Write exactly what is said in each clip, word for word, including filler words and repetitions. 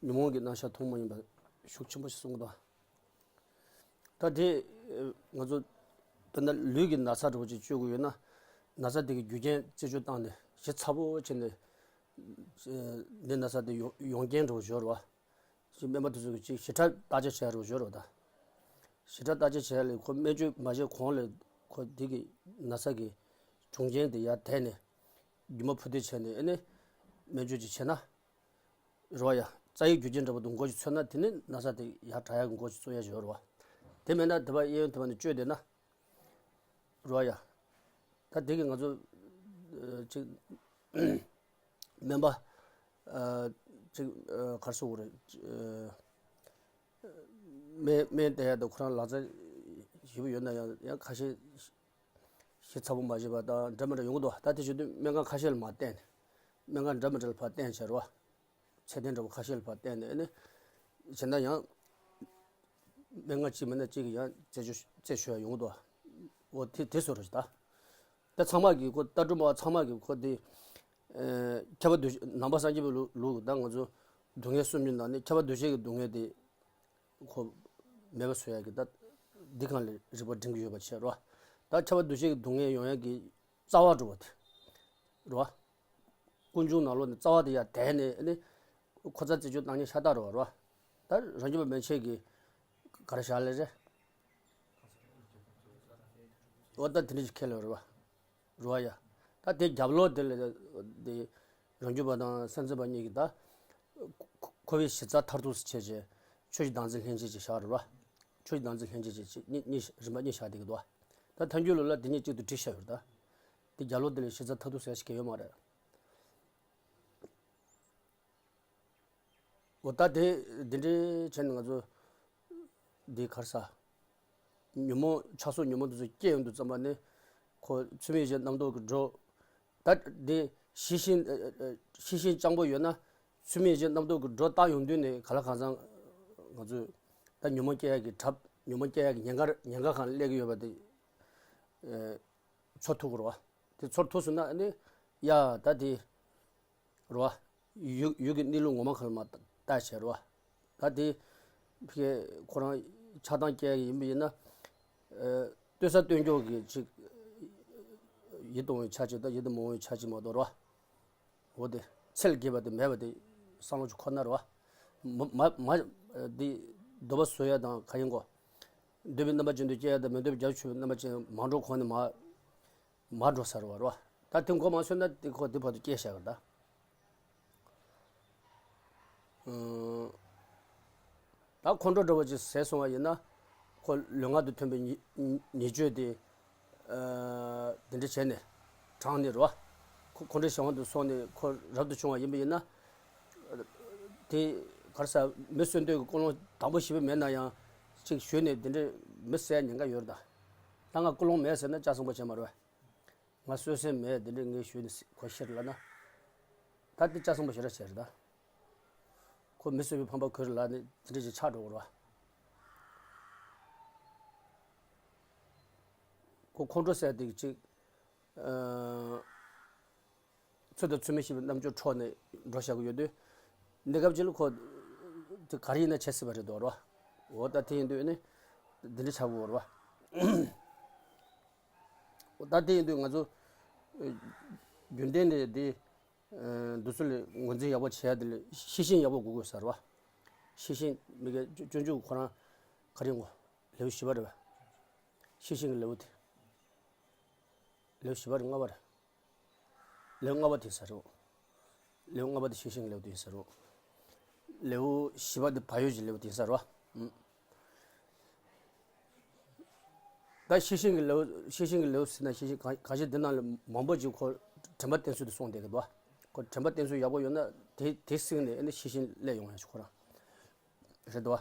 ཉོན་མོངས་ཀྱི་རྣམ་གཞག་མཐོང་མ་ཡིན་པ་ཤུགས་ཆེན་པོ་ཞིག་གསུང་གི་འདུག་ད་དེ་ང་ཚོ་དཔེར་ན་ལུས་ཀྱི་ན་ཚ་འདྲ་བོ་ཅིག་བཅོས་དགོས་ཡོད་ན། ན་ཚ་དེ་གི་རྒྱུ་རྐྱེན་རྩད་གཅོད་བཏང་ནས་ཞིབ་ཚགས་པོ་བྱས་ནས། ནད་ན་ཚ་དེ་ཡོང་ཡོང་རྐྱེན་འདྲ་བོ་སྦྱོར་བ། ཅིག་སྨན་པ་དེ་ཚོ་གིས་ཅིག་ཞིབ་ཕྲ་བརྟག་དཔྱད་བྱས་རོགས་ཞུ་རོགས་ད། ཞིབ་ཕྲ་བརྟག་དཔྱད་བྱས་ལས་ཁོ་སྨན་བཅོས་མ་བྱས་གོང་ལས་ཁོ་འདི་གི་ན་ཚ་གི་བྱུང་རྐྱེན་དེ་ཡར་དེད་ནས་རྒྱུ་མ་ཕུ་ཏེ་བྱས་ནས་ཨེ་ནས་སྨན་བཅོས་ཅིག་བྱས་ན། རོ་ཡ། རྩ་ཡི་རྒྱུ་རྐྱེན་འདྲ་པོ་དུ་མགོ་ཅིག་ཚོས་ན་དེ་ནི་ན་ཚ་དེ་ཡར་དྲག་ཡག་གི་མགོ་ཅིག་ཚོས་ཡ་ཞོར་བ། དེ་མེད་ན་དེ་བ་གཡས་གཡོན་དེ་བ་ནས་བཅོས་བསྡད་ན། རོ་ཡ། ད་དེ་གི་ང་ཚོ་ཅིག་སྨན་པ་ཅིག་གར་སོ་བོ་རེད། སྨན་སྨན་བལྟ་ཡག་དང་ཁོ་རང་ལག་རྩལ་ཞེ་པོ་ཡོད་ན་ཡང་ཡང་ཁ་ཤས་ཞིབ་ཚགས་པོ་མ་ཞིབ་པ་དང་འདྲ་མི་འདྲ་ཡོང་གི་འདུག་ད་དེ་བྱེད་དུས་སྨན་ཁང་ཁ་ཤས་ལ་མར་བསྟན་ནས་སྨན་ཁང་འདྲ་མི་འདྲ་ལ་ཕར་བསྟན་བྱས་རོ། ཚད་ལྡན་འདྲ་པོ་ཁ་ཤས་ལ་ཕར་བསྟན་ནས་ཨ་ནི་བྱས་ན་ཡང་སྨན་ཁང་གཅིག་མིན་ན་གཅིག་གི་ཡང་རྩད་གཅོད་རྩད་ཞུ་ཡ་ཡོང་གི་འདུག་འོ་དེ་དེ་བཟོ་རོ་ཞིག་ད། ད་ཚང་མ་གི་ཁོ་ལྟ་གྲུབ་པ་ཚང་མ་གི་ཁོ་དེ། ཨེ། ཁྱབ་པ་འདུ་ནང་པ་སངས་རྒྱས་པའི་ལུགས་ལུགས་ད་ང་ཚོ་སྡུག་བསྔལ་གསུམ་གྱི་ནང་ནས་ཁྱབ་པ་འདུ་བྱེད་ཀྱི་སྡུག་བསྔལ་དེ་ཁོ་མེད་པ་བཟོ་ཡ་གི་ད་འདི་གང་ལས་རིག་པ་འདྲེན་གྱི་ཡོད་པ་བྱས་རོ། ད་ཁྱབ་པ་འདུ་བྱེད་ཀྱི་སྡུག་བསྔལ་ཡོང་ཡ་གི་རྩ་བ་འགྲོ་བ་དེ་རོ། ཀུན་འབྱུང་ནང་ལོགས་ནས་རྩ་བ་དེ་ཡར་དེད་ནས་ཨ་ནི་ཁོ་ཚ་རྩད་གཅོད་བཏང་མཁན་ཤ་སྟག་རེད་བ་རོ། ད་རང་རྒྱུད་པ་མན་ཆད་ཀྱི་ག་རེ་བཞག་ལེ་རེད། འོ་ད་དེ་འདྲ་ཞིག་ཁས་ལེན་རེད་བ་རོ་ཡ། ད་དེ་རྒྱབ་ལོགས་དེ་ལ་དེ་རང་རྒྱུད་པ་དང་སེམས་ཙམ་པ་གཉིས་ཀྱིས་ད་ཁོ་བོའི་གཞི་རྩ་མཐར་ཐུག་སུ་བྱས་རྗེས་ཆོས་ཀྱི་བདག་འཛིན་ལྷན་སྐྱེས་ཅིག་བཞག་རེད་བ། ཆོས་ཀྱི་བདག་འཛིན་ལྷན་སྐྱེས་ཅིག་གཉིས་གཉིས་རིམ་པ་གཉིས་བཞག་བསྡད་ཀྱི་འདུག་ད་ཐལ་འགྱུར་ལུགས་ལ་དེ་གཉིས་གཅིག་ཏུ་བསྒྲིལ་བཞག་ཡོད་རེད་ད། དེ་རྒྱབ་ལོགས་དེ་ལ་གཞི་རྩ་མཐར་ཐུག་ཟེར་ཞིག་གང་ཡོད་མ་རེད། འོ་ད་དེ་འདི་འདྲའི་བྱས་ནས་ང་ཚོ་འདི་གར་ས་ཉོན་མོངས་ཆགས་སོགས་ཉོན་མོངས་དེ་ཚོ་སྐྱེ་ཡོང་དུས་ཙམ་པ་ནི་ཁོ་ཚུལ་མིན་གཞན་རྣམ་རྟོག་གི་འགྲོ། ད་འདི་ཤེས་བཞིན་ཤེས་བཞིན་སྤྱང་པོ་ཡོད་ན་ཚུལ་མིན་གཞན་རྣམ་རྟོག་གི་འགྲོ་བཏང་ཡོང་དུས་ནས་ག་ལ་གང་ཚང་ང་ཚོས་ད་ཉོན་མོངས་སྐྱེ་ཡག་གི་གྲབས་ཉོན་མོངས་སྐྱེ་ཡག་གི་ཉེན་ཁ་ཉེན་ཁ་གང་སླེབས་ཀྱི་ཡོད་པ་དེ་ཚོར་ཐུབ་ཀྱི་རེད་བ། དེ་ཚོར་ཐུབ་སོང་ན་ནི་ཡ་ད་དེ། རེད་བ། ཡུལ་ཡུལ་གྱི་གནས་ལུགས་ངོ་མ་ཁ་ལ་མ་ལྟ་བྱས་རེད་བ། ད་དེ་ཕ་གི་ཁོ་རང་ཆགས་སྡང་སྐྱེ་ཡིན་པ་ཡིན་ན། ཨ། ལྟོས་ས་ལྟོས་འཇོག་གི་ཅིག་ཡིད་དུ་འོང་བའི་ཆ་ཅིག་དང་ཡིད་དུ་མི་འོང་བའི་ཆ་ཅིག་མ་གཏོགས་རེད་བ། འོ་དེ་ཚེ་ལ་དགེ་བ་དེ་མེད་པ་དེ་བསམ་བློ་ཅིག་འཁོར་ན་རེད་བ། མ་མ་མ་དེ་འདོད་པ་གསོ་ཡ་དང་ག་ཡིན་གོ། འདོད་པའི་རྣམ་པ་ཅན་དུ་སྐྱེ་ཡ་དང་མི་འདོད་པའི་རྒྱ་ཆུ་བའི་རྣམ་པ་ཅན་མ་འགྲོ་གོང་ནས་མ། མར་འགྲོ་ས་རེད་བ་རོ། ད་དེ་མགོ་མ་ཚོས་ན་དེ་ཁོ་དེ་བར་དུ་སྐྱེས་བཞག་གི་རེད་ད། ཨང་། ད་ཁོང་ཁྲོ་འདྲ་བོ་ཅིག་ཟད་སོང་བ་ཡིན་ན། ཁོ་ལུས་ངག་ཏུ་ཐོན་པའི་ཉེས་ཉེས་སྤྱོད་དེ། ཨ། དེ་འདྲ་བྱས་ནས་དྲངས་ནས་རེད་བ། ཁོ་ཁོང་ཁྲོའི་གཞན་དབང་དུ་སོང་ནས་ཁོ་རབ་ཏུ་བྱུང་བ་ཡིན་པ་ཡིན་ན། དེ་ག་རེ་ཟ་མི་གསོད་འདོད་ཀྱི་ཀུན་སློང་དང་པོ་ཞེ་པོ་མེད་ན་ཡང་ཅིག་ཞུས་ནས་དེ་འདྲ་མི་བསད་ཉེན་ཁ་ཡོད་རེད་ད། ད་ང་ཀུན་སློང་མེད་ཟེར་ན་ལྕགས་ཟམ་པ་བྱས་མ་རེད་བ། ང་གསོད་སེམས་མེད་དེ་འདྲས་ངས་ཞུས་ནས་ཁོ་ཤི་རེད་ལབ་ན། ད་དེ་ལྕགས་ཟམ་པ་ཞེ་དྲག་བྱས་རེད་ད། ཁོ་མི་གསོད་པའི་ཕམ་པ་ཁོ་རེད་ལབ་ནས་དེ་འདྲས་ཅིག་ཆགས་འགྲོ་གི་རེད་བ། ཁོ་ཁོང་ཁྲོ་ཟེར་དེ་ཅིག་ཨ། ཚུལ་དང་ཚུལ་མིན་ཤེས་པའི་རྣམ་དཔྱོད་འཕྲོག་ནས་འགྲོ་བཞག་གི་ཡོད་དུས། གནས་སྐབས་ཅིག་ལ་ཁོ་དེ་ག་རེ་ཡིན་ན་བྱེད་སྲིད་པ་རེད་འདུག་རེད་བ། འོ་ད་དེ་ཡིན་དུས་ནི་འདི་འདྲས་ཆགས་དགོས་རེད་བ། ད་དེ་ཡིན་དུས་ང་ཚོ་རྒྱུན་ལྡན་ནས་དེ་འདི་ཚོ་ལ་ངོས་འཛིན་ཡག་པོ་བྱེད་ཡ་དེ་ལ་ཤེས་བཞིན་ཡག་པོ་དགོས་དགོས་ཟེར་བ། ཤེས་བཞིན་མི་དགེ་སྤྱོད་འཇུག་ཁོ་རང་ག་རེ་ཡིན་གོ། ལེའུ་བཞི་པ་རེད་བ། ཤེས་བཞིན་གྱི་ལེའུ་དེ། ལེའུ་བཞི་པ་རེད་ལྔ་པ་རེད། ལེའུ་ལྔ་པ་དེ་ཟེར་རོ། ལེའུ་ལྔ་པ་དེ་ཤེས་བཞིན་གྱི་ལེའུ་དེ་ཟེར་རོ། ལེའུ་བཞི་པ་དེ་བག་ཡོད་ཀྱི་ལེའུ་དེ་ཟེར་རོ། ཨུམ། ད་ཤེས་བཞིན་གྱི་ལེའུ་ཤེས་བཞིན་གྱི་ལེའུ་ཟེར་ན་ཤེས་བཞིན་གང་གང་ཞིག་འདི་ནང་ལ་མང་པོ་ཅིག་ཁོ་དྲན་པ་བརྟན་ཚུལ་དུ་གསུངས་བསྡད་ཀྱི་འདུག་ཁོ་དྲན་པ་བརྟན་ཚུལ་ཡག་པོ་ཡོད་ན་དེ་དེ་གསེང་ནས་ཨ་ནི་ཤེས་བཞིན་སླེབས་ཡོང་ཡ་ཞིག་ཁོ་རང་རེད་འདུག་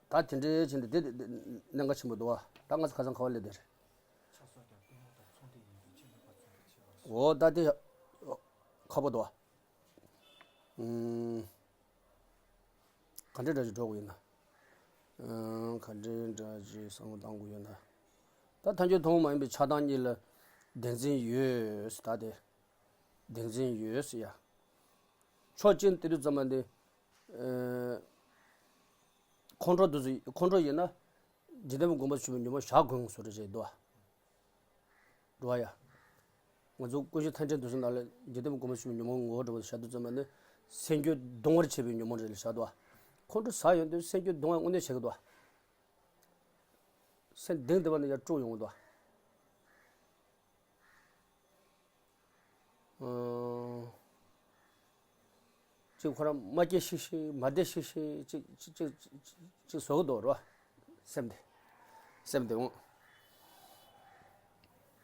ད་དེ་འདྲའི་ཕྱིན་ཏེ་དེ་དེ་གནད་འགག་ཆེན་པོ་འདུག་བ། ད་ང་ཚོ་ཁ་སང་ག་བ་སླེབས་དེ་རེད། འོ་ད་དེ་ཁག་པོ་འདུག་བ། ཨུམ། ག་འདྲའི་འདྲ་ཞིག་འགྲོ་དགོས་ཡིན་ན། ཨུམ། ག་འདྲའི་འདྲ་ཞིག་བསམ་བློ་བཏང་དགོས་ཡོད་ན། ད་ཐལ་འགྱུར་དོན་དམ་མ་ཡིན་པའི་ཆགས་སྡང་གཉིས་ལ་བདེན་འཛིན་ཡོད་ཟེར་ད་དེ། བདེན་འཛིན་ཡོད་ཟེར་ཡ། ཕྱོགས་གཅིག་ནས་བལྟས་དུས་ཙམ་པ་འདི། ཁོང་ཁྲོ་འདུག་ཟེར། ཁོང་ཁྲོ་ཡིན་ན། འཇིག་རྟེན་པའི་མགོན་པོ་ཞུ་བའི་ཉོན་མོངས་བཞག་དགོས་བཟོ་འདྲ་ཅིག་འདུག་བ། འགྲོ་བ་ཡ། ང་ཚོ་ཀུན་གཞི་ཐར་འཕྲིན་དུག་གསུམ་ནང་ལ་འཇིག་རྟེན་པའི་མགོན་པོ་ཞུ་བའི་ཉོན་མོངས་ངོ་བོ་འདྲ་བོ་བཞག་དུས་ཙམ་པ་ནི། སེམས་རྒྱུད་གདུང་བར་བྱེད་པའི་ཉོན་མོངས་རེད་ལ་བཞག་འདུག་བ། ཁོང་ཁྲོ་ཟ་ཡོང་དུས་སེམས་རྒྱུད་གདུང་བ་དངོས་གནས་བྱེད་ཀྱི་འདུག་བ། སེམས་གདེང་བདེ་བ་ནི་ཡར་དཀྲུག་ཡོང་གི་འདུག་བ། ཨང་། ཅིག་ཁོ་རང་མ་སྐྱིད་ཤིག་ཤིག་མ་བདེ་ཤིག་ཤིག་ཅིག་ཅིག་ཅིག་ཅིག་ཅིག་བཟོ་གི་འདུག་རོ། སེམས་དེ། སེམས་དེ་འོང་།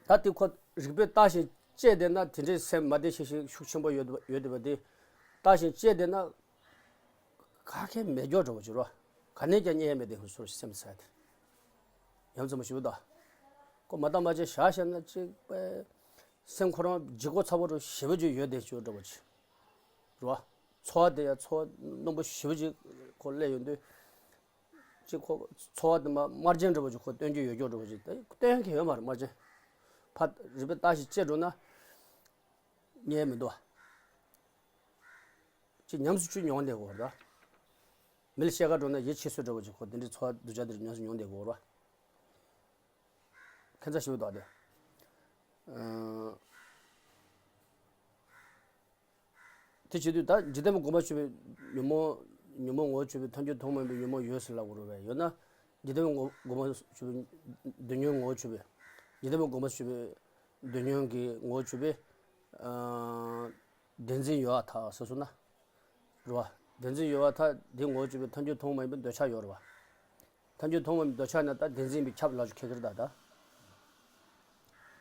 ད་དེ་ཁོ་རིག་པས་བརྟགས་ཤིང་དཔྱད་བསྡད་ན་དེ་འདྲའི་སེམས་མ་བདེ་ཤིག་ཤིག་ཤུགས་ཆེན་པོ་ཡོད་ཡོད་བསྡད་པ་དེ། བརྟགས་ཤིང་དཔྱད་བསྡད་ན། ག་གེ་མེད་མགྱོགས་འགྲོ་བ་བྱེད་རོ། ག་ནས་ཀྱང་རྙེད་མེད་དེ་ཧུ་སུར་སེམས་ཚད་དེ། ཡང་ཙམ་ཞུ་ད། ཁོ་མ་བརྟགས་མ་དཔྱད་བཞག་བཞག་ན་ཅིག་པས། སེམས་ཁོ་རང་ལྗིད་ཁོག་ཚ་པོ་རུ་ཞེ་པོ་ཅིག་ཡོད་བསྡད་ཆོག་འདྲ་བོ་ཅིག་རེད་བ། ཚོར་བ་དེ་ཡང་ཚོར་བ་རྣོན་པོ་ཞེ་པོ་ཅིག་ཁོ་སླེབས་ཡོང་དུས། ཅིག་ཁོ་ཚོར་བ་དེ་མ་དམར་རྗེན་འདྲ་བོ་ཅིག་ཁོ་སྟོན་རྒྱུ་ཡོད་རྒྱུ་འདྲ་བོ་ཅིག་དེ་སྟོན་མཁན་ཡོད་མ་རེད་དམར་རྗེན། ཕར་རིག་པས་བརྟགས་ཤིང་དཔྱད་འགྲོ་ན། རྙེད་མི་འདུག་བ། ཅིག་ཉམས་སུ་ཆུ་མྱོང་བསྡད་དགོས་རེད་ད། མི་ལ་བཤད་ག་འགྲོ་ན་ཡིད་ཆེས་སུ་འདྲ་བོ་ཅིག་ཁོ་དེ་འདྲའི་ཚོར་བ་སྡུག་ཅག་དེ་ཉམས་སུ་མྱོང་བསྡད་དགོས་རེད་བ། ཁྱད་མཚར་ཞིག་འདུག་སྟེ། ཨ། དེ་བྱེད་དུས་ད་འཇིག་རྟེན་པའི་མགོན་པོ་ཞུ་བའི་ཉོན་མོངས། ཉོན་མོངས་ངོ་བོ་ཆུད་པའི་ཐལ་འགྱུར་ཐུན་མོང་མ་ཡིན་པའི་ཉོན་མོངས་ཡོད་ཟེར་ལབ་དགོས་རེད་པས། ཡོད་ན། འཇིག་རྟེན་པའི་མགོན་པོ་ཞུ་བའི་སྡུག་བསྔལ་ངོ་བོ་ཆུད་པའི། འཇིག་རྟེན་པའི་མགོན་པོ་ཞུ་བའི་སྡུག་བསྔལ་གྱི་ངོ་བོ་ཆུད་པའི། ཨ། བདེན་འཛིན་ཡོད་པར་ཐལ་ཟེར་སོང་ན། རེད་བ། བདེན་འཛིན་ཡོད་པར་ཐལ་དེ་ངོ་བོ་ཆུད་པའི་ཐལ་འགྱུར་ཐུན་མོང་མ་ཡིན་པའི་འདོད་ཆགས་ཡོད་རེད་བ། ཐལ་འགྱུར་ཐུན་མོང་མ་ཡིན་པའི་འདོད་ཆགས་ནི་ད་བདེན་འཛིན་པའི་ཁྱབ་ལ་ཞུ་ཁེ་ཁེར་ད་ད། དེ་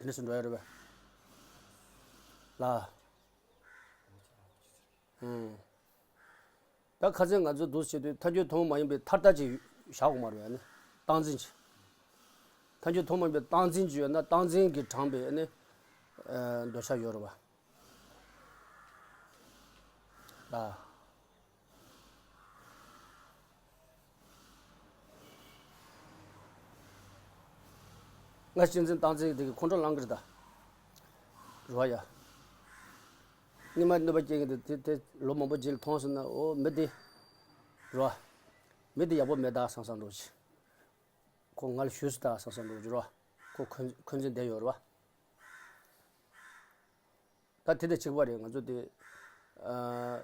འདྲ་སུ་འགྲོ་ཡ་རེད་བས། ལ། ཨུམ། ད་ཁ་སང་ང་ཚོ་འདུག་བྱེད་དུས་ཐལ་འགྱུར་ཐུན་མོང་མ་ཡིན་པའི་མཐར་ལྟ་ཅིག་བཞག་དགོས་མ་རེད་ཨ་ནི། སྟངས་འཛིན་ཅིག་ཐལ་འགྱུར་ཐུན་མོང་མ་ཡིན་པའི་སྟངས་འཛིན་ཅིག་ཡོད་ན་སྟངས་འཛིན་གྱིས་དྲངས་པའི་ཨ་ནི། ཨ། འདོད་ཆགས་ཡོད་རེད་བ། ལ། སྔར་གཅེས་འཛིན་སྟངས་འཛིན་དེ་གི་ཁོང་ཁྲོ་ལངས་གི་རེད་ད། རེད་བ་ཡ། སྔོན་མ་གནོད་པ་སྐྱེལ་མཁན་དེ་དེ་དེ་ལོ་མང་པོ་རྗེས་ལ་མཐོང་སོང་ན་ཨོ་མི་དེ། རེད་བ། མི་དེ་ཡག་པོ་མེད་ད་བསམ་བསམ་འགྲོ་ཅིག་ཁོ་ང་ལ་ཞུས་སོང་ད་བསམ་བསམ་འགྲོ་ཅིག་རེད་བ། ཁོ་འཁོན་འཁོན་འཛིན་བསྡད་ཡོད་རེད་བ། ད་དེ་དང་གཅིག་པ་རེད་ང་ཚོ་དེ། ཨ།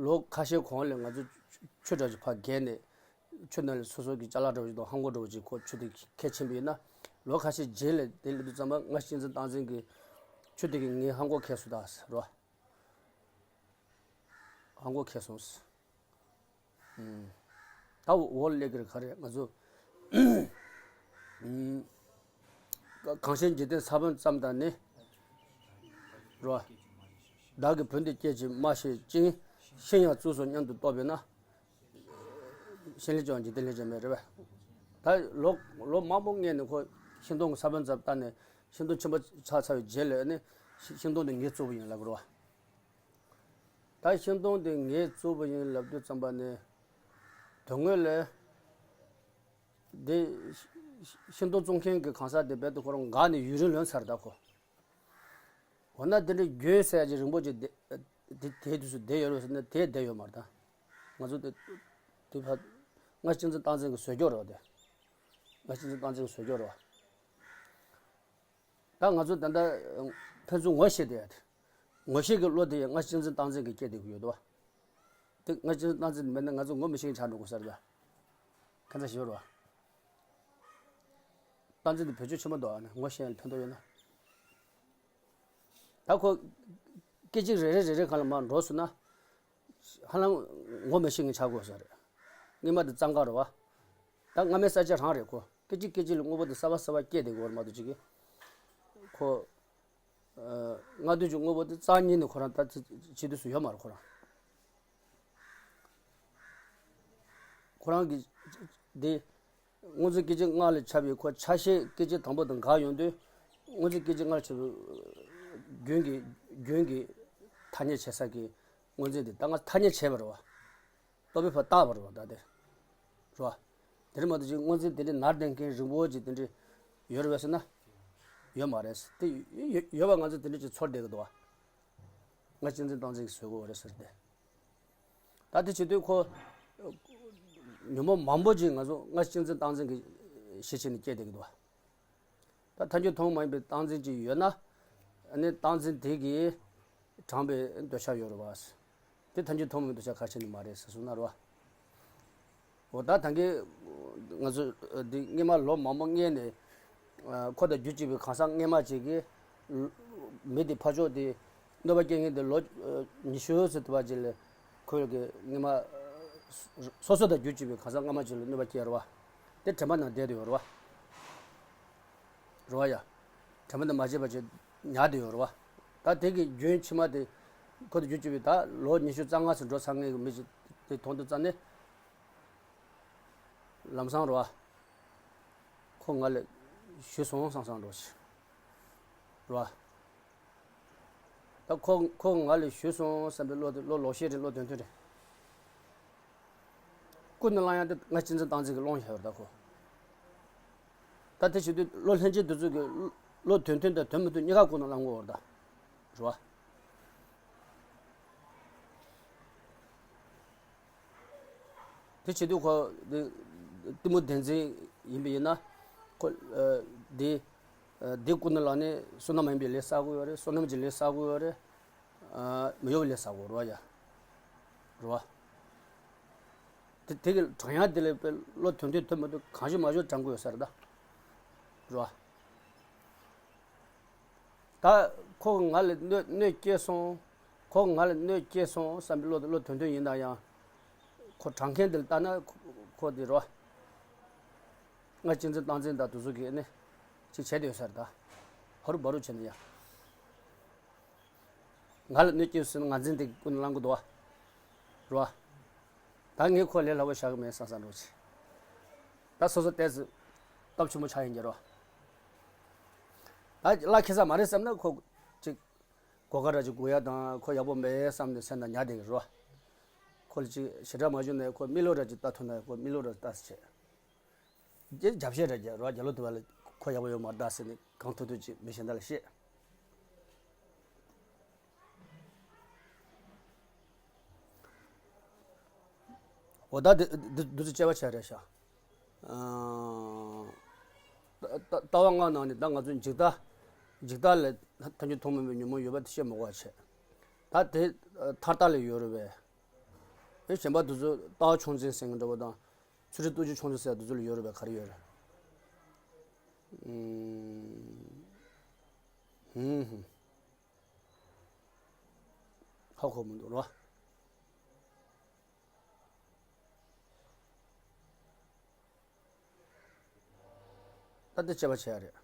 ལོ་ཁ་ཤས་གོང་ལ་ང་ཚོ་ཆུ་འདྲ་ཅིག་ཕར་བརྒལ་ནས་ཆུ་ནང་ལ་སོ་སོ་གི་ཅ་ལག་འདྲ་བོ་ཅིག་དང་ཧང་གོ་འདྲ་བོ་ཅིག་ཁོ་ཆུ་དེ་ཁྱེར་ཕྱིན་པ་ཡིན་ན་ལོ་ཁ་ཤས་རྗེས་ལ་དེ་སླེབས་དུས་ཙམ་པ་སྔར་གཅེས་འཛིན་སྟངས་འཛིན་གྱི་ཆུ་དེ་གིས་ངའི་ཧང་གོ་ཁྱེར་སོང་ད་ཟེར་རོ། ཧང་གོ་ཁྱེར་སོང་ཟེར། ད་འོག་ལ་སླེབས་ཀྱི་རེད་ག་རེ་ང་ཚོ། གང་ཞིག་འཇིག་རྟེན་ས་བོན་ཙམ་དང་ནི། རོ། བདག་གི་བུ་འདི་སྐྱེད་ཅིག་མ་ཤེས་ཅིང་། ཤི་ཡང་བཙུགས་སོ་སྙམ་དུ་རྟོགས་པས་ན། ཤི་ལེན་ཅིང་འཇིག་རྟེན་ལེན་ཅིང་མེད་རེད་པས། ད་ལོ་ལོ་མང་པོ་སྔོན་ནས་ཁོ་ཤིང་སྡོང་གི་ས་བོན་ཙམ་བཏབ་ནས་ཤིང་སྡོང་ཆེན་པོ་ཆགས་ཚར་བའི་རྗེས་ལ་ནི་ཤིང་སྡོང་འདི་ངས་བཙུགས་པ་ཡིན་ལབ་ཀྱི་རེད་བ། ད་ཤིང་སྡོང་དེ་ངས་བཙུགས་པ་ཡིན་ལབ་དུས་ཙམ་པ་ནས། དོན་དངོས་ལ། དེ། ཤིང་སྡོང་བཙུགས་མཁན་གྱི་གང་ཟག་དེ་རྦད་དེ་ཁོ་རང་འགག་ནས་ཡུན་རིང་ལོན་ཚར་ད་ཁོ། འོ་ན་དེ་འདྲའི་རྒྱུན་ཟེར་ཡ་ཅིག་རིང་པོ་ཅིག་དེ། དེ་དེ་དུས་སུ་བསྡད་ཡོད་རེད་ཟེར་ན་དེ་བསྡད་ཡོད་མ་རེད་ད། ང་ཚོ་དེ། དེ་ཕར། སྔར་གཅེས་འཛིན་སྟངས་འཛིན་གྱི་བཟོ་བཅོས་རེད་བ་དེ། སྔར་གཅེས་འཛིན་སྟངས་འཛིན་གྱི་བཟོ་བཅོས་རེད་བ། ད་ང་ཚོ་ད་ལྟ་ཕན་ཚུན་ངོ་ཤེས་བསྡད་ཡ་དེ། ངོ་ཤེས་ཀྱི་བློ་དེ་ཡང་སྔར་གཅེས་འཛིན་སྟངས་འཛིན་གྱིས་སྐྱེས་བསྡད་ཀྱི་ཡོད་དོ། དེ་སྔར་གཅེས་འཛིན་སྟངས་འཛིན་མེད་ན་ང་ཚོ་ངོ་མི་ཤེས་མཁན་ཆགས་འགྲོ་དགོས་ས་རེད་པ། ཁ་ཚ་ཞིག་རེད་པ། སྟངས་འཛིན་དེ་བེད་སྤྱོད་ཆེན་པོ་འདུག་ཨ་ནི་ངོ་ཤེས་ཡ་ལ་ཕན་ཐོགས་ཡོད་ན། ད་ཁོ། སྐད་ཅིག་རེ་རེ་རེ་རེ་གང་ལ་མར་འགྲོ་སོང་ན། ཧ་ལམ་ངོ་མི་ཤེས་མཁན་ཆགས་དགོས་ས་རེད། སྔོན་མ་དེ་གཙང་ཁ་རེད་པ། ད་སྔ་མའི་ས་ཆ་རང་རེད་ཁོ། སྐད་ཅིག་སྐད་ཅིག་ལ་དངོས་པོ་དེ་གསར་པ་གསར་པ་སྐྱེས་བསྡད་ཀྱི་ཡོད་རེད་མ་གཏོགས་ཅིག་གིས། ཁོ། ཨ། སྔ་དུས་ཀྱི་དངོས་པོ་དེ་རྩ་ཉིད་ནས་ཁོ་རང་ད་ཅི་ཅི་དུས་སུ་ཡོད་མ་རེད་ཁོ་རང་། ཁོ་རང་གི་དེ། སྔོ་འཛིན་སྐད་ཅིག་སྔགས་ལས་ཁྱབ་པའི་ཁོ་ཆ་ཤས་སྐད་ཅིག་དང་པོ་དང་འགག་ཡོང་དུས། སྔོ་འཛིན་སྐད་ཅིག་སྔགས་ལས་ཁྱབ་པའི་རྒྱུན་གྱི་རྒྱུན་གྱི་ཐ་སྙད་བྱེད་ས་གི་སྔོ་འཛིན་དེ་ད་ང་ཐ་སྙད་བྱས་པ་རེད་པ། རྟོག་པས་ཕར་བཏགས་པ་རེད་པ་ད་དེ། རེད་པ། དེ་རེད་མ་གཏོགས་ཅིག་སྔོ་འཛིན་དེ་འདྲའི་ནར་ལྡན་མཁན་རིང་པོ་ཅིག་དེ་འདྲའི་ཡོད་རེད་པས་ཟེར་ན། ཡོད་མ་རེད་ཟེར་དེ་ཡོད་ཡོད་པ་ང་ཚོ་དེ་འདྲ་ཅིག་ཚོར་བསྡད་ཀྱི་འདུག་པ། ང་གཅེས་འཛིན་སྟངས་འཛིན་གྱིས་བཟོས་ཀྱི་ཡོད་རེད་ཟེར་ཏེ། ད་དེ་བྱེད་དུས་ཁོ་ཉོན་མོངས་མང་པོ་ཅིག་ང་ཚོ་སྔར་གཅེས་འཛིན་རྟག་འཛིན་གྱི་ཤེས་བྱེད་ནས་སྐྱེས་བསྡད་ཀྱི་འདུག་ད་ཐལ་འགྱུར་མཐོང་མ་ཡིན་པའི་རྟག་འཛིན་ཅིག་ཡོད་ན། ཨ་ནི་རྟག་འཛིན་དེ་གིས་དྲངས་པའི་འདོད་ཆགས་ཡོད་རེད་བ། དེ་ཐལ་འགྱུར་མཐོང་མ་ཡིན་པའི་འདོད་ཆགས་གལ་ཆེན་པོ་མ་རེད་ཟེར་གསུངས་ན་རེད་བ། འོ་ད་ད་གིན་ང་ཚོ་འདི་སྔས་མ་ལོ་མང་པོ་སྔས་ནས་ཁོ་དང་རྒྱུད་གཅིག་པའི་གང་ཟག་སྔས་མ་ཅིག་གིས་མི་དེ་ཕར་ཕྱོགས་དེ་གནོད་པ་སྐྱེལ་མཁན་དེ་ལོ་ཉི་ཤུ་ཙམ་དུ་བ་ཅིག་ལ་ཁོས་གི་སྔས་མ་སོ་སོ་དང་རྒྱུད་གཅིག་པའི་གང་ཟག་སྔ་མ་ཅིག་ལ་གནོད་པ་སྐྱེལ་རེད་བ། དེ་དྲན་པ་ནང་བསྡད་དེ་ཡོད་རེད་བ། རེད་བ་ཡ། དྲན་པ་ནང་མ་བརྗེད་པ་ཅིག་ཉར་དེ་ཡོད་རེད་བ། ད་དེ་གི་རྒྱུན་ཕྱི་མ་དེ་ཁོ་དང་རྒྱུད་གཅིག་པའི་ད་ལོ་ཉི་ཤུ་རྩ་ལྔ་ཙམ་འགྲོ་ཚར་མཁན་གི་མི་ཅིག་དེ་མཐོང་དུས་ཙམ་ནས། ལམ་སང་རེད་བ། ཁོ་ང་ལ་ཞུས་སོང་བསམ་བསམ་འགྲོ་ཞིག་རེད་བ། ད་ཁོ་ཁོ་ང་ལ་ཞུས་སོང་བསམ་པའི་བློ་དེ་བློ་ལོག་ཤེས་རེད། བློ་དོན་མཐུན་རེད། ཀུན་ནས་བསླང་ཡག་དེ་སྔར་གཅེས་འཛིན་རྟག་འཛིན་གྱིས་བསླངས་བཞག་ཡོད་རེད་ད་ཁོ། ད་དེ་བྱེད་དུས་བློ་ལྷན་སྐྱེས་དེ་ཚོ་གིས་བློ་དོན་མཐུན་དང་དོན་མི་མཐུན་གཉིས་ཀ་ཀུན་ནས་བསླང་གི་ཡོད་རེད་ད། རེད་བ། དེ་བྱེད་དུས་ཁོ་དེ་གཏི་མུག་བདེན་འཛིན་ཡིན་པ་ཡིན་ན། ཁོ་ཨ་དེ་ཨ་དེ་ཀུན་ནས་བསླངས་ནས་བསོད་ནམས་མ་ཡིན་པའི་ལས་བསགས་ཀྱི་ཡོད་རེད། བསོད་ནམས་ཀྱི་ལས་བསགས་ཀྱི་ཡོད་རེད། ཨ་མི་གཡོ་བའི་ལས་བསགས་ཀྱི་ཡོད་རེད་བ་ཡ། རེད་བ། དེ་དེ་གི་དྲང་ཡག་དེ་ལ་དཔེ་བློ་དོན་མཐུན་དོན་མི་མཐུན་གང་བྱུང་མང་བྱུང་དྲང་གི་ཡོད་ས་རེད་ད། རེད་བ། ད་ཁོ་ང་ལ་གནོད་གནོད་སྐྱེལ་སོང་། ཁོ་ང་ལ་གནོད་སྐྱེལ་སོང་བསམ་པའི་བློ་བློ་དོན་མཐུན་ཡིན་ན་ཡང་། ཁོ་དྲང་མཁན་དེ་ལ་ལྟ་ན་ཁོ་ཁོ་དེ་རེད་བ། སྔར་གཅེས་འཛིན་རྟག་འཛིན་དང་དེ་ཚོ་གིས་ནི་ཅིག་བྱས་དེ་ཡོད་ས་རེད་ད། ཧ་རུ་བ་རུ་བྱས་ནས་ཡ། ང་ལ་གནོད་སྐྱེལ་ཟེར་ན་ངར་འཛིན་དེ་ཀུན་ནས་བསླང་གི་འདུག་བ། རེད་བ། ད་ངས་ཁོ་ལས་སླ་པོ་བཞག་གི་མེད་བསམ་བསམ་འགྲོ་ཆེ། ད་སོ་སོ་ལྟས་ཚེ་སྟབས་ཆེན་པོ་ཆགས་ཡིན་གྱི་རེད་བ། ད་གླ་ཁེ་ས་མ་རེད་བསམ་ན་ཁོ་ཅིག་གོ་སྐབས་ར་ཅིག་དགོས་ཡ་དང་ཁོ་ཡག་པོ་མེད་བསམ་ནས་སེམས་ནང་ཉར་བསྡད་ཀྱི་རེད་བ། ཁོ་ལ་ཅིག་ཞེ་དྲག་མ་བྱུང་ན་ཁོ་མི་ལོ་ར་ཅིག་ལྟ་ཐུབ་ན་ཁོ་མི་ལོ་ར་ལྟ་ཟེར་བྱས། རྒྱ་རྒྱབ་བཤད་ར་རྒྱ་རོགས་རྒྱ་ལོ་དུ་བ་ལ་ཁོ་ཡག་པོ་ཡོད་མ་རེད་ཟེར་ནས་གང་ཐུབ་ཐུབ་ཅིག་མི་གཞན་དག་ལ་བཤད། འོ་ད་འདི་འདི་འདི་ཚོ་དཔྱད་པ་བྱས་རེད་ཤག་ཨ། ལྟ་ལྟ་བ་ལྔ་ནང་ནས་ད་ང་ཚོ་འཇིག་ལྟ། འཇིག་ལྟ་ལ་ཐལ་འགྱུར་མཐོང་མ་ཡིན་པའི་ཉོན་མོངས་ཡོད་པ་དེ་བཤད་མ་དགོས་པ་བྱས། ད་དེ་མཐར་ལྟ་ལ་ཡོད་རེད་པས། ཨེ་གཞན་པ་དེ་ཚོ་ལྟ་བ་ཆུང་འཛིན་ཟེར་མཁན་འདྲ་པོ་དང་། ཚུལ་ཁྲིམས་སྟོབས་བཅུ་ཆུང་འཛིན་ཟེར་དེ་ཚོ་ལ་ཡོད་རེད་པས། ག་རེ་ཡོད་རེད། ཧུམ་ཧུམ། ཧ་གོ་མི་འདུག་རོ། ད་ལྟ་དཔྱད་པ་བྱས་ཡ་རེད།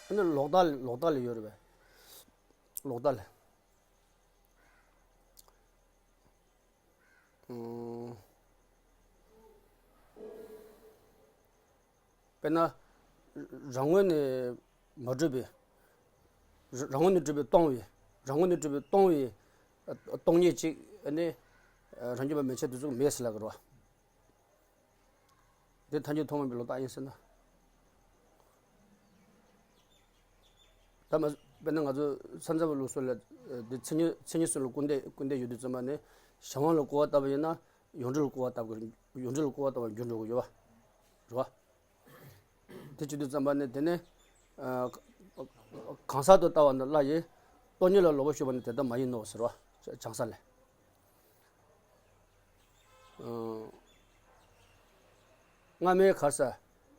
ཨ་ནི་ལོག་ལྟ་ལོག་ལྟ་ལ་ཡོད་རེད་པས། ལོག་ལྟ་ལ། ཨང་། དཔེར་ན། རང་ངོས་ནས་མ་གྲུབ་པའི། རང་ངོས་ནས་གྲུབ་པའི་སྟོང་པའི། རང་ངོས་ནས་གྲུབ་པའི་སྟོང་པའི། སྟོང་ཉིད་ཅིག་ནི། རང་རྒྱུད་པ་མན་ཆད་དེ་ཚོ་མེད་ཟེར་ལབ་ཀྱི་རེད་བ། དེ་ཐལ་འགྱུར་མཐོང་མ་ཡིན་པའི་ལོག་ལྟ་ཡིན་ཟེར་ན། ད་མ་དཔེར་ན་ང་ཚོ་ས་མཚམས་པའི་ལུགས་སྲོལ་ལ། འདི་མཚན་ཉིད་མཚན་ཉིད་སྲོལ་ལ་སྐུར་འདེབས་སྐུར་འདེབས་ཡོད་དུས་ཙམ་པ་ནས་གཞན་དབང་ལ་སྐུར་བ་བཏབ་པ་ཡིན་ན་ཡོངས་གྲུབ་ལ་སྐུར་བ་བཏབ་དགོས་རེད། ཡོངས་གྲུབ་ལ་སྐུར་བ་བཏབ་པ་འགྱུར་འགྲོ་གི་ཡོད་པ། རེད་བ། དེ་བྱེད་དུས་ཙམ་པ་ནས་དེ་ནས། ཨ། གང་ཟག་ཏུ་ལྟ་བ་ནི་སླ་ཡི། སྟོང་ཉིད་ལ་ལོག་པར་ཞུགས་པ་ནི་དེ་ལྟ་མ་ཡིན་ནོ་ཟེར་བ། བྱང་ས་ལས། ཨ། སྔ་མའི་གར་ས།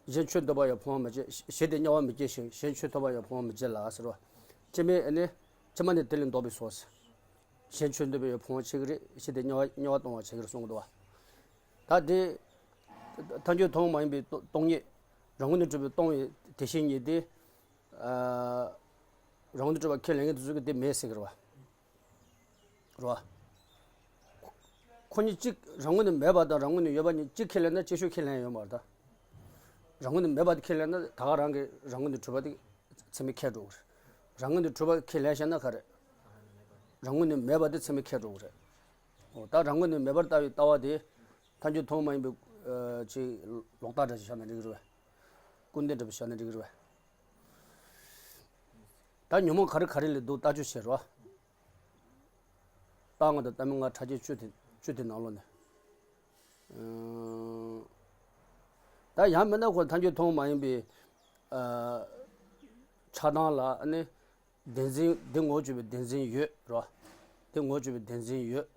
གཞན་ཆོས་འདོད་པ་ཡང་ཕུང་བར་མི་བྱེད། ཞེས་ཏེ་དམྱལ་བར་མི་སྐྱེ་ཞིང་གཞན་ཆོས་ཐོབ་པ་ཡང་ཕུང་བར་མི་བྱེད་ལ་ཟེར་བ། ཕྱི་མའི་ཨ་ནི། ཕྱི་མ་ནི་དེ་ལས་ལྡོག་པའི་སོ་ཟེར། གཞན་ཆོས་འདོད་པ་ཡང་ཕུང་བར་བྱེད་ཀྱི་རེད། ཞེས་ཏེ་དམྱལ་བ་དམྱལ་བ་གཏོང་བར་བྱེད་ཀྱི་རེད་གསུང་གི་འདུག་བ། ད་དེ། ཐལ་འགྱུར་མཐོང་མ་ཡིན་པའི་སྟོ་སྟོང་ཉིད། རང་ངོས་ནས་གྲུབ་པའི་སྟོང་བའི་དེ་བཞིན་ཉིད་དེ། ཨ། རང་ངོས་ནས་གྲུབ་པ་ཁས་ལེན་མཁན་དེ་ཚོ་གིས་དེ་མེད་ཟེར་གྱི་རེད་བ། རེད་བ། ཁོ་གཉིས་གཅིག་རང་ངོས་ནས་མེད་པ་དང་རང་ངོས་ནས་ཡོད་པ་གཉིས་གཅིག་ཁས་ལེན་ན་གཅིག་ཤོས་ཁས་ལེན་ཡོད་མ་རེད་ད། རང་ངོས་ནས་མེད་པ་དེ་ཁས་ལེན་ན་ད་ག་རང་གི་རང་ངོས་ནས་གྲུབ་པ་དེ་ཚད་མས་ཁེགས་འགྲོ་གི་རེད། རང་ངོས་ནས་གྲུབ་པ་ཁས་ལེན་བཞག་ན་ག་རེད། རང་ངོས་ནས་མེད་པ་དེ་ཚད་མས་ཁེགས་འགྲོ་གི་རེད། འོ་ད་རང་ངོས་ནས་མེད་པར་ལྟ་བའི་ལྟ་བ་དེ་ཐལ་འགྱུར་མཐོང་མ་ཡིན་པའི་ཨ་ཅིག་ལོག་ལྟ་འདྲ་ཞིག་བཞག་ན་འགྲིག་གི་རེད་བས། སྐུར་འདེབས་འདྲ་པོ་བཞག་ན་འགྲིག་གི་རེད་བས། ད་ཉོན་མོངས་ག་རེ་ག་རེ་ལ་འདུག་ལྟ་སྤྱོད་བྱེད་རོགས། ལྔ་དང་ལྟ་མི་ལྔ་ཕྲ་རྒྱས་བཅུ་དེ་བཅུ་དེ་ནང་ལོགས་ནས། ད་ཡང་མིན་ན་ཁོ་ཐལ་འགྱུར་མཐོང་མ་ཡིན་པའི་ཆགས་སྡང་ལ་ནི་བདེན་འཛིན། དེ་ངོ་བརྗོད་པའི་བདེན་འཛིན་ཡོད་རེད་བ། དེ་ངོ་བརྗོད་པའི་བདེན་འཛིན་ཡོད།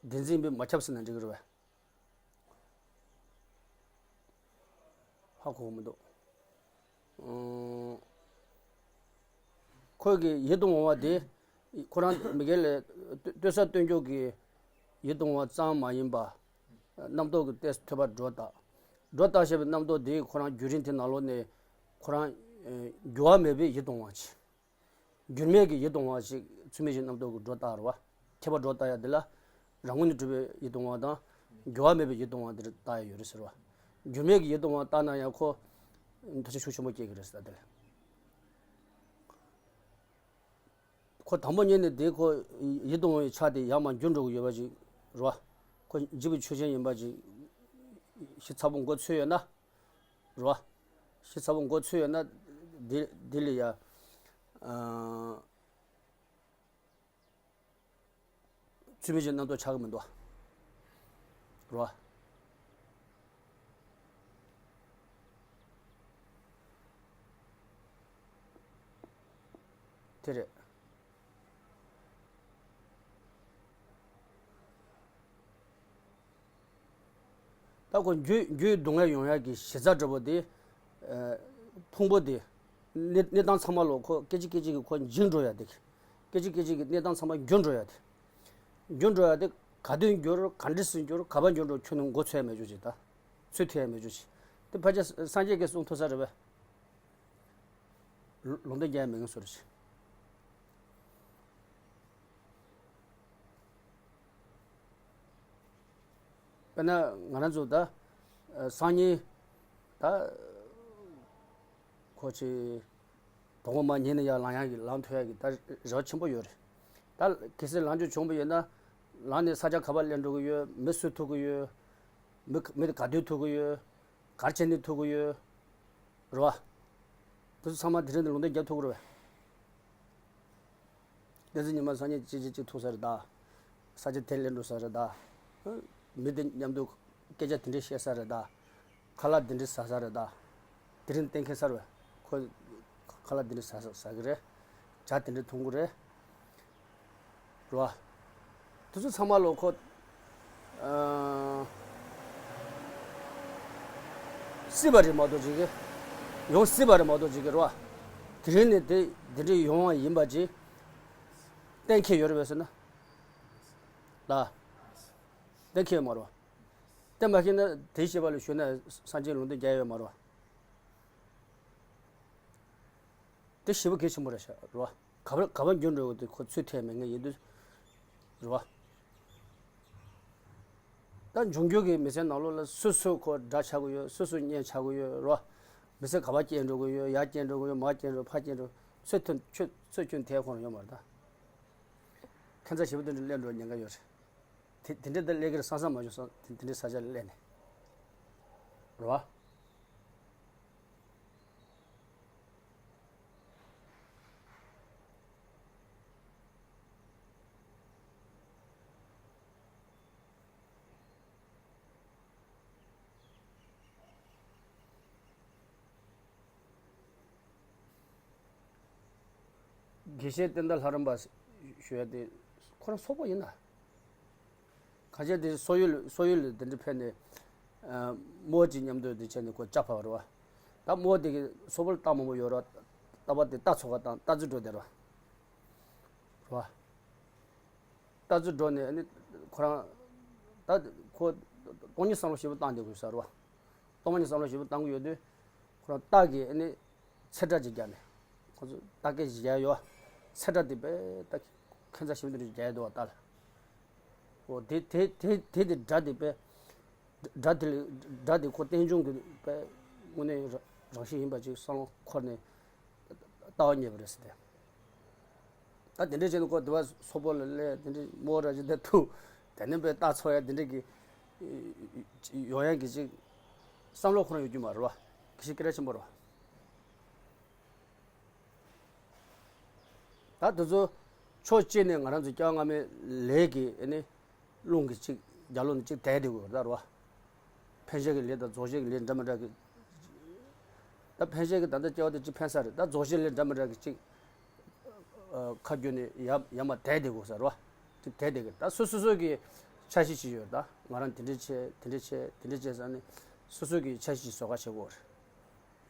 བདེན་འཛིན་པས་མ་ཁྱབ་ཟེར་ན་འགྲིག་གི་རེད་བས། ཧ་གོ་གི་མི་འདུག་ཁོས་ཀྱི་ཡིད་དུ་འོང་བ་དེ། ཁོ་རང་མི་སྒེར་ལ་ལྟོས་ལྟོས་ས་ལྟོས་འཇོག་གི་ཡིད་དུ་འོང་བ་ཙམ་མ་ཡིན་པ། རྣམ་རྟོག་གི་ཏོག་ཙམ་ཐོས་པ་སྒྲོ་བཏགས། སྒྲོ་བཏགས་བྱས་པའི་རྣམ་རྟོག་དེ་ཁོ་རང་བརྒྱུད་རིམ་དེ་ནང་ལོགས་ནས་ཁོ་རང་འགྱུར་བ་མེད་པའི་ཡིད་དུ་འོང་བ་ཅིག་འགྱུར་མེད་ཀྱི་ཡིད་དུ་འོང་བ་ཞིག་ཚུལ་མིན་གྱི་རྣམ་རྟོག་གི་སྒྲོ་བཏགས་རེད་བ། ཁྱད་པར་སྒྲོ་བཏགས་ཡ་འདི་ལ་རང་ངོས་ནས་གྲུབ་པའི་ཡིད་དུ་འོང་བ་དང་འགྱུར་བ་མེད་པའི་ཡིད་དུ་འོང་བ་འདིར་བཏགས་ཡ་ཡོད་རེད་ཟེར་བ། འགྱུར་མེད་ཀྱི་ཡིད་དུ་འོང་བ་བཏགས་ན་ཡང་ཁོ་འདུ་ཤེས་ཤུགས་ཆེན་པོ་སྐྱེ་གི་རེད་ཟེར་ད་འདི་ལ། ཁོ་དང་པོ་ཉིད་ནས་དེ་ཁོ་ཡིད་དུ་འོང་བའི་ཆ་དེ་ཡར་མར་འགྱུར་འགྲོ་གི་ཡོད་པ་ཅིག་རེད་བ། ཁོ་འཇིག་པའི་ཆོས་ཅན་ཡིན་པ་ཅིག་ཞིབ་ཚགས་པོ་མགོ་ཚོས་ཡོད་ན། རེད་བ། ཞིབ་ཚགས་པོ་མགོ་ཚོས་ཡོད་ན། དེ་དེ་ལ་ཡ། ཨ། ཚུལ་མིན་གྱི་རྣམ་རྟོག་ཆགས་ཀྱི་མི་འདུག་བ། རེད་བ། དེ་རེད། ད་ཁོ་རྒྱུ་རྒྱུའི་སྡུག་བསྔལ་ཡོང་ཡག་གི་གཞི་རྩ་འདྲ་པོ་དེ། ཨ། ཕུང་པོ་དེ། གནས་གནས་སྟངས་ཚང་མ་ལོ་ཁོ་སྐད་ཅིག་སྐད་ཅིག་གིས་ཁོ་འཇིག་འགྲོ་ཡག་དེ། སྐད་ཅིག་སྐད་ཅིག་གིས་གནས་སྟངས་ཚང་མ་འགྱུར་འགྲོ་ཡག་དེ། འགྱུར་འགྲོ་ཡག་དེ་ག་དུས་འགྱུར། ག་འདྲ་སེ་འགྱུར། ག་པར་འགྱུར་འགྲོ་ཁྱོན་ནས་མགོ་ཚོས་ཡག་མེད་རྒྱུ་ཅིག་ད། ཚོད་ཐིག་ཡག་མེད་རྒྱུ་ཅིག་དེ་ཕལ་ཆེར་སངས་རྒྱས་ཀྱིས་གསུང་ཐུབ་ས་རེད་པས། ལུང་བསྟན་རྒྱག་ཡག་མེད་ངེས་སུ་རེད། དཔེར་ན་ང་རང་ཚོ་ད་སང་ཉིན་ད་ཁོ་ཆེ་དོ་དགོང་མ་ཉལ་ནས་ཡར་ལངས་ཡག་གི་ལངས་ཐུབ་ཡག་གི་ད་རེ་བ་ཆེན་པོ་ཡོད་རེད། ད་གལ་སྲིད་ལངས་རྒྱུ་བྱུང་བ་ཡོད་ན། ལངས་ནས་ས་ཆ་ག་པར་སླེབས་འགྲོ་གི་ཡོད། མི་སུ་ཐུག་གི་ཡོད། མི་མི་དེ་ག་དུས་ཐུག་གི་ཡོད། ག་རེ་བྱས་ནས་ཐུག་གི་ཡོད། རེད་བ། དེ་ཚོ་ཚང་མ་དེ་རིང་དུ་ལུང་བསྟན་རྒྱག་ཐུབ་ཀྱི་རེད་པས། བསྟན་འཛིན་ཉི་མ་སང་ཉིན་གཅིག་གཅིག་གཅིག་ཐུག་ས་རེད་ད། ས་ཆ་དེར་སླེབས་འགྲོ་ས་རེད་ད། མི་དེ་མཉམ་དུ་སྐད་ཆ་དེ་འདྲ་བཤད་ས་རེད་ད། ཁ་ལག་དེ་འདྲ་ཟ་ས་རེད་ད། དེ་རིང་གཏན་འཁེལ་ས་རེད་པས། ཁོ་ཁ་ལག་དེ་འདྲ་ཟ་ཟ་གི་རེད། ཇ་དེ་འདྲ་འཐུང་གི་རེད། རེད་བ། དེ་ཚོ་ཚང་མ་ལོ་ཁོ། ཨ། སྲིད་པ་རེད་མ་གཏོགས་ཅིག་གི། ཡོང་སྲིད་པ་རེད་མ་གཏོགས་ཅིག་གི་རེད་བ། དེ་རིང་ནས་དེ་དེ་འདྲ་ཡོང་བ་ཡིན་པ་ཅིག་གཏན་འཁེལ་ཡོད་རེད་པས་ཟེར་ན། ལ། གཏན་འཁེལ་ཡོད་མ་རེད་བ། གཏན་མ་འཁེལ་ན་དེ་ཤེས་པ་ལ་ཞུས་ན་སངས་རྒྱས་ལུང་བསྟན་རྒྱག་ཡོད་མ་རེད་བ། དེ་ཞེ་པོ་གལ་ཆེན་པོ་རེད་ཤག་རེད་བ། ག་པར་ག་པར་འགྱུར་འགྲོ་གི་དེ་ཁོ་ཚོད་ཐིག་ཡག་མེད་ངེས་ཡིན་དུས། རེད་བ། ད་འབྱུང་འགྱུར་གྱི་མི་ཚེ་ནང་ལོགས་ལ་སོ་སོ་ཁོ་དགྲ་ཆགས་ཀྱི་ཡོད། སོ་སོ་གཉེན་ཆགས་ཀྱི་ཡོད། རེད་བ། མི་ཚེ་ག་པར་སྐྱེལ་འགྲོ་གི་ཡོད། ཡར་སྐྱེལ་འགྲོ་གི་ཡོད། མར་སྐྱེལ་འགྲོ། ཕར་སྐྱེལ་འགྲོ། ཚོད་ཐིག་ཁྱོད་ཚོད་ཁྱོད་ཐིག་ཁོ་རང་ཡོད་མ་རེད་ད། ཁྱད་མཚར་ཞེ་པོ་དེ་འདྲ་སླེབས་འགྲོ་ཉེན་ཁ་ཡོད་རེད། དེ་དེ་འདྲ་ད་སླེབས་ཀྱི་རེད་བསམ་བསམ་མ་བྱུང་། ས་དེ་དེ་འདྲ་ས་ཆ་ལ་སླེབས་ནས། རེད་བ། དགེ་བཤེས་བསྟན་དར་ལྷ་རམས་པ་ཞུ་ཡ་དེ་ཁོ་རང་སོག་པོ་ཡིན་ན། ཁ་ཤས་དེ་སོག་ཡུལ་སོག་ཡུལ་ལ་དེ་འདྲ་ཕེབས་ནས། ཨ། རྨོ་ཅིག་མཉམ་དུ་དེ་བྱས་ནས་ཁོ་ལྕགས་ཕབ་རེད་བ། ད་རྨོ་དེ་གི་སོག་པོ་ལ་རྟ་མང་པོ་ཡོད་རེད། རྟ་པ་དེ་རྟ་འཚོ་ག་བཏང་། རྟ་འཚོ་འགྲོ་བསྡད་རེད་བ། རེད་བ། རྟ་འཚོ་འགྲོ་ནས་ཨ་ནི་ཁོ་རང་། ད་ཁོ་སྟོང་ཉིད་བསམ་བློ་ཞེ་པོ་བཏང་བསྡད་དགོས་ས་རེད་བ། སྟོང་ཉིད་བསམ་བློ་ཞེ་པོ་བཏང་གི་ཡོད་དུས། ཁོ་རང་རྟ་གི་ཨ་ནི་ཚེ་སྒྲ་ཅིག་བརྒྱབ་ནས། ཁོ་ཚོ་རྟ་སྐད་ཅིག་བརྒྱབ་ཡོད། ཚེ་སྒྲ་དེ་དཔེ་ད་ཁྱད་མཚར་ཞེ་པོ་དེ་འདྲ་བརྒྱབ་འདུག་བ། རྟ་ལ། འོ་དེ་དེ་དེ་དེ་དེ་སྒྲ་དེ་དཔེ། སྒྲ་དེ་ལ་སྒྲ་དེ་ཁོ་རྟེན་འབྱུང་གི་དཔེ་དངོས་གནས་རང་བཞིན་ཡིན་པ་ཅིག་བསམ་བློ་འཁོར་ནས། ལྟ་བ་རྙེད་པ་རེད་ཟེར་ཏེ། ད་དེ་འདྲ་བྱས་ནས་ཁོ་དེ་བ་སོག་པོ་ལ་སླེབས། དེ་འདྲ་རྨོ་ར་ཅིག་དེ་ཐུག་དེ་ནས་དཔེ་རྟ་འཚོ་ཡ་དེ་འདྲ་གི་ཡོང་ཡ་གི་ཅིག་བསམ་བློ་ཁོ་རང་ཡོད་རྒྱུ་མ་རེད་བ། གལ་སྲིད་སྐད་གྲགས་ཆེན་པོ་རེད་བ། ད་དེ་ཚོ་ ཕྱོགས་གཅིག་ནས་ང་རང་ཚོ་སྐྱེ་བ་སྔ་མའི་ལས་ཀྱི་ཨ་ནི་རླུང་གི་གཅིག་རྒྱ་ལོ་ནས་གཅིག་དེད་དེ་དགོས་རེད་ད་རོ། འཕེན་བྱེད་ཀྱི་ལས་དང་རྫོགས་བྱེད་ཀྱི་ལས་འདྲ་མི་འདྲ་གི། ད་འཕེན་བྱེད་ཀྱི་ད་ལྟ་སྐྱེ་བ་དེ་གཅིག་འཕེན་ས་རེད། ད་རྫོགས་བྱེད་ལས་འདྲ་མི་འདྲ་གི་གཅིག་ཁ་བསྒྱུར་ནས་ཡར་ཡར་མར་དེད་དེ་དགོས་ས་རོ། གཅིག་དེད་དེ་གི་ད་སོ་སོ་སོ་གི་འཆར་གཞི་ཅིག་ཡོད། ད་ང་རང་དེ་འདྲ་བྱས་དེ་འདྲ་བྱས་དེ་འདྲ་བྱས་ཟེར་ནས་སོ་སོ་གི་འཆར་གཞི་ཅིག་བཟོ་ཁ་བྱེད་དགོས་རེད།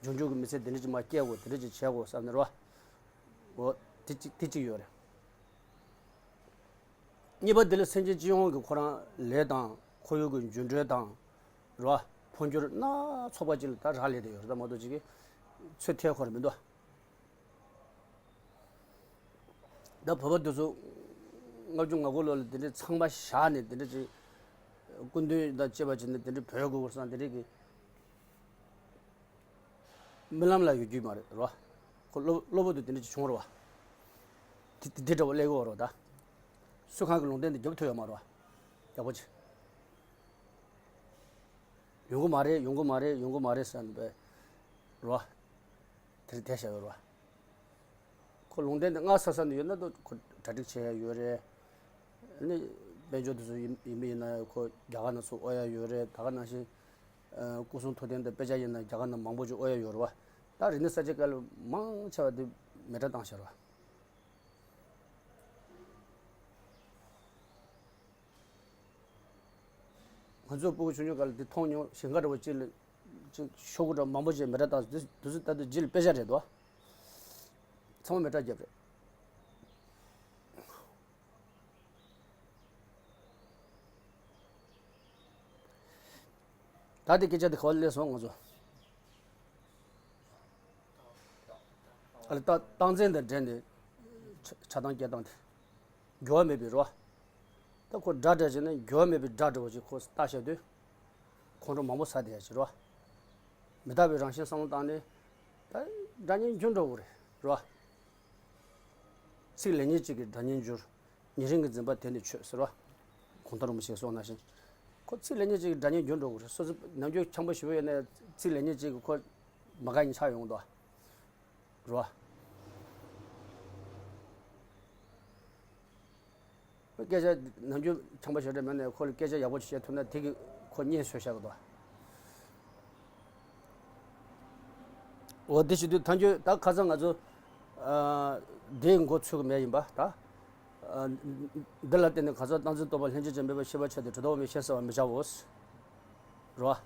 འབྱུང་འགྱུར་གྱི་མི་ཚེ་འདི་འདྲ་ཅིག་མར་སྐྱེལ་དགོས་དེ་འདྲ་ཅིག་བྱེད་དགོས་བསམ་ནས་རོ། འོ། དེ་གཅིག་དེ་གཅིག་ཡོད་རེད། གཉིས་པ་དེ་ལ་སེམས་ཅན་སྤྱི་ཡོངས་ཀྱི་ཁོ་རང་ལས་དང་ཁོར་ཡུག་གི་འགྱུར་འགྲོས་དང་། རོ། འཕོ་འགྱུར་སྣ་ཚོགས་པ་ཅིག་ལ་ད་རག་ལས་བསྡད་ཡོད་རེད་ད་མ་གཏོགས་ཅིག་གིས་ཚོད་ཐལ་ཁོ་རང་མི་འདུག་ད་བོད་པ་དེ་ཚོ་ལྔ་བཅུ་ང་དགུ་ལོ་ལ་དེ་འདྲའི་ཚང་མ་བཞག་ནས་དེ་འདྲ་ཅིག་སྐུ་མདུན་དང་བཅས་པ་བྱས་ནས་དེ་འདྲའི་བོད་སྐུ་བར་སང་དེ་འདྲའི་གི་རྨི་ལམ་ལ་ཡོད་རྒྱུ་མ་རེད་རོ། ཁོ་གློ་གློ་བུར་དུ་དེ་འདྲ་ཅིག་བྱུང་རོ། དེ་དེ་འདྲ་བ་སླེབས་ཀྱི་ཡོད་རོ་ད། སུ་གང་གི་ལུང་བསྟན་དེ་རྒྱབ་ཐུབ་ཡོད་མ་རོ། ཡག་པོ་ཅིག་ཡོང་གི་མ་རེད་ཡོང་གི་མ་རེད་ཡོང་གི་མ་རེད་ཟེར་ནས་པས་རོ། དེར་བསྡད་བཞག་ཡོད་རོ། ཁོ་ལུང་བསྟན་དེ་སྔ་ས་ས་ནས་ཡོད་ན་ད་ཁོ་གྲ་སྒྲིག་བྱེད་ཡ་ཡོད་རེད། ཨ་ནི་དཔལ་འབྱོར་དེ་ཚོ་ཡིན་ཡིན་པ་ཡིན་ན་ཁོ་རྒྱ་གར་ནང་ཚུར་དབོར་ཡ་ཡོད་རེད། ད་ག་ནང་བཞིན་ཨ་སྐུ་གསུང་ཐུགས་རྟེན་དང་དཔེ་ཆ་ཡིན་ན་རྒྱ་གར་ནང་མང་པོ་ཅིག་དབོར་ཡ་ཡོད་རེད་བ། ད་རིག་གནས་གསར་བརྗེ་སྐབས་ལ་མང་ཆེ་བ་དེ་མེ་སྲེག་བཏང་བཞག་རེད་བ། ང་ཚོ་སྤུ་གུ་ཆུང་ཆུང་སྐབས་ལ་འདི་མཐོང་མྱོང་། ཞིང་ཁ་འདྲ་བོ་གཅིག་ལ་གཅིག་ཤོག་གུ་འདྲ་བོ་མང་པོ་ཅིག་མེ་སྲེག་བཏང་། འདི་འདི་ཚོ་ད་ལྟ་རྗེས་ལ་དཔེ་ཆ་རེད་དོ། ཚང་མ་མེ་སྲེག་བརྒྱབ་རེད། ད་ལྟའི་སྐད་ཆ་འདི་ག་བ་སླེབས་སོང་ང་ཚོ། ཨ་ལ་ད་སྟངས་འཛིན་དང་འབྲེལ་ནས་ཆ་ཆགས་སྡང་སྐྱེ་སྟངས་དེ། འགྱུར་བ་མེད་པའི་རོ། ད་ཁོ་སྒྲ་སྒྲ་བྱས་ན་འགྱུར་བ་མེད་པའི་སྒྲ་འདྲ་བོ་ཅིག་ཁོ་ལྟ་བྱས་དུས། ཁོང་ཁྲོ་མང་པོ་ཟ་བསྡད་ཡ་ཅིག་རོ། མི་རྟག་པའི་རང་བཞིན་བསམ་བློ་བཏང་ནས། ད་སྒྲ་སྙན་འགྱུར་འགྲོ་གི་རེད་རོ། ཚིག་ལེགས་ཉེས་གཅིག་གི་སྒྲ་སྙན་འགྱུར། ཉེ་རིང་གི་འཛིན་པ་དེ་ནི་ཆོས་ཟེར་བ། གུང་ཐང་རིན་པོ་ཆེས་གསུངས་ནང་བཞིན། ཁོ་ཚིག་ལེགས་ཉེས་གཅིག་གི་སྒྲ་སྙན་འགྱུར་འགྲོ་གི་རེད། སོ་སོ་ནམ་རྒྱུན་འཆམ་པོ་ཞེ་པོ་ཡོད་ན་ཚིག་ལེགས་ཉེས་གཅིག་གི་ཁོ་མ་དགའ་ཡིན་ཆགས་ཡོང་གི་འདུག་རེད་བ། སྐད་ཆ་ནམ་རྒྱུན་འཆམ་པོ་ཞེ་པོ་མེད་ན་ཁོ་ལ་སྐད་ཆ་ཡག་པོ་ཅིག་བཤད་ཐུབ་ན་དེ་གི་ཁོ་སྙན་སུས་བཤད་གི་འདུག་འོ་དེ་བྱེད་དུས་ཐང་ཆོས་ད་ཁ་སང་ང་ཚོ་ཨ་དེའི་འགོ་ཚུགས་ཀྱི་མེད་ཡིན་པ་ད། ཨ་འདི་ལ་བརྟེན་ནས་གང་ཟག་སྟངས་འཛིན་རྟོག་པ་ལྷན་ཅིག་བྱས་མེད་པར་ཤེས་པ་ཆེ་སྟེ་གྲོལ་སྡོད་པ་མིན་ཞེས་ཟེར་བ་མི་བྱའོ། རེད་